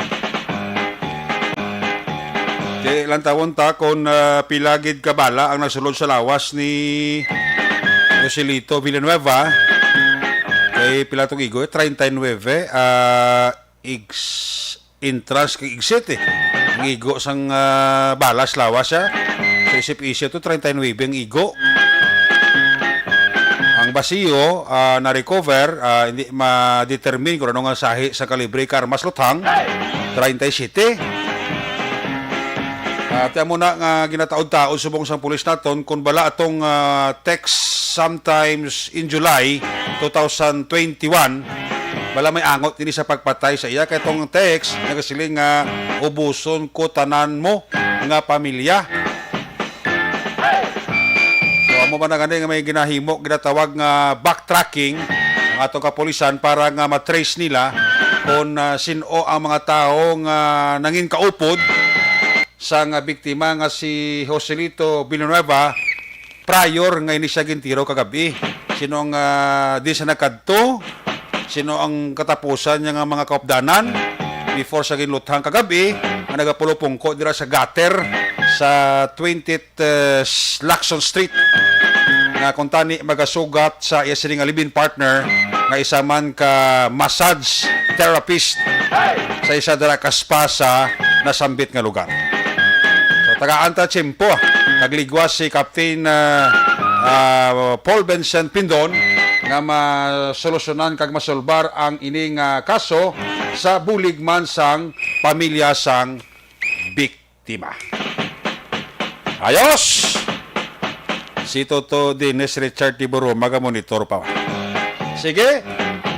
Kay lantawon ta kung, ah, pila gid ka bala ang nasulod sa lawas ni Joselito Villanueva. Kay pila tong igo, eh? Treinta y nueve. Ah, igs-, entrance kag exit, eh. Ang igo sang, ah, bala sa lawas, ah. So, isip-isip to, treinta y nueve ang igo. Ang basiyo, ah, na-recover, ah, hindi ma-determine kung ano nga sahi sa kalibre ka armas luthang, treinta y siete. Ah, ti amo na nga ginataod-taod subong sang pulis naton kung bala atong, ah, text sometimes in July two thousand twenty-one, bala may angot ini sa pagpatay sa iya. Kay tong text nagasiling nga, "Ubuson ko tanan mo nga pamilya." So, amo ba na gani nga may ginahimo, ginatawag nga backtracking ang atong kapulisan para nga matrace nila kung, ah, sin-o ang mga tawo nga nangin kaupod sang biktima nga si Joselito Villanueva prior nga ini siya gintiro kagabi. Sino ang, ah, di sa nagkadto? Sino ang katapusan niya nga mga kaupdanan before sa ginluthang kagabi nga nagapulupungko dira sa gutter sa twentieth, eh, s-, Lacson Street nga kung tani magasugat sa iya sini nga live-in partner nga isa man ka massage therapist sa isa dira ka spa sa nasambit nga lugar. So, tagaan ta tiyempo, ah, kag ligwas si Captain, ah, ah, Paul Vincent Pindon nga masolusyonan kag masulbar ang ining, ah, kaso sa bulig man sang pamilya sang biktima. Ayos! Si Toto Dennis Richard Tiburo, magamonitor pa. Sige,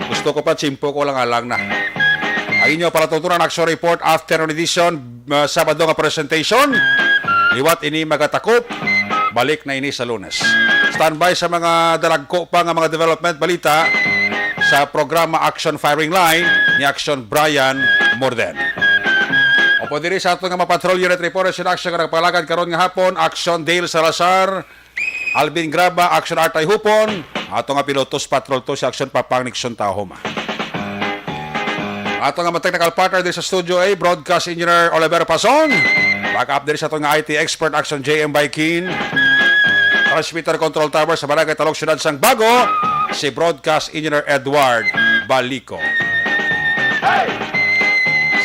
gusto ko pa, tsimpo ko lang alang na. Ang inyo palatuntunan, Action Report, afternoon edition, uh, Sabado nga presentation. Liwat ini magatakop, balik na ini sa Lunes. Standby sa mga dalagko pa nga mga development balita sa programa Action Firing Line ni Action Brian Morden. Upod diri sa ato nga mga patrol unit reporters in action nga nagpalagad karon nga hapon, Action Dale Salazar, Alvin Graba, Action Artay Hupon, ato nga pilotos patrol to si Action Papang Nixon Tahoma. Ato nga mga technical partner diri sa Studio A, Broadcast Engineer Oliver Pason. Back up diri sa ato nga I T expert, Action J M Baikin. Transmitter Control Tower sa Barangay Talog, Siyudad sang Bago, si Broadcast Engineer Edward Balico.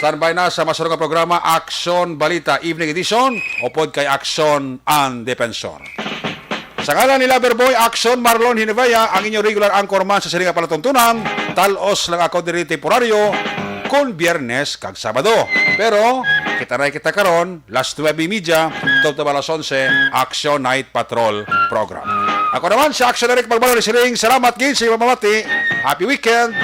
Standby na sa masunod nga programa, Action Balita Evening Edition, upod kay Action ang Defensor. Sa ngalan ni Loverboy, Action Marlon Hinivaya, ang inyo regular anchorman sa sining nga palatuntunan, talos lang ako diri temporaryo kon Biyernes kag Sabado. Pero kita na kita karon, las nuebe y media, tubtob alas onse, Action Night Patrol Program. Ako naman si Action Eric Magmalo ni Siring. Salamat gid sa inyong pamati. Happy weekend.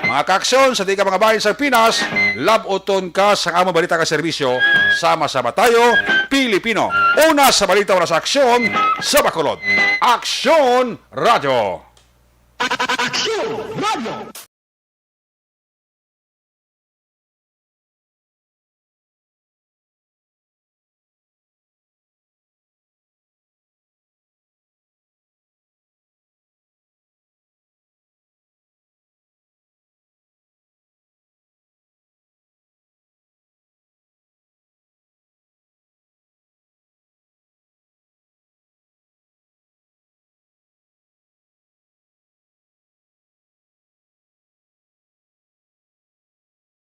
Mga ka-aksyon sa di ka mga bahin sa Pinas, labuton ka sa among balita ka serbisyo. Sama-sama tayo, Pilipino. Una sa balita, una sa aksyon, sa Bacolod. Aksyon Radio. Aksyon Radio.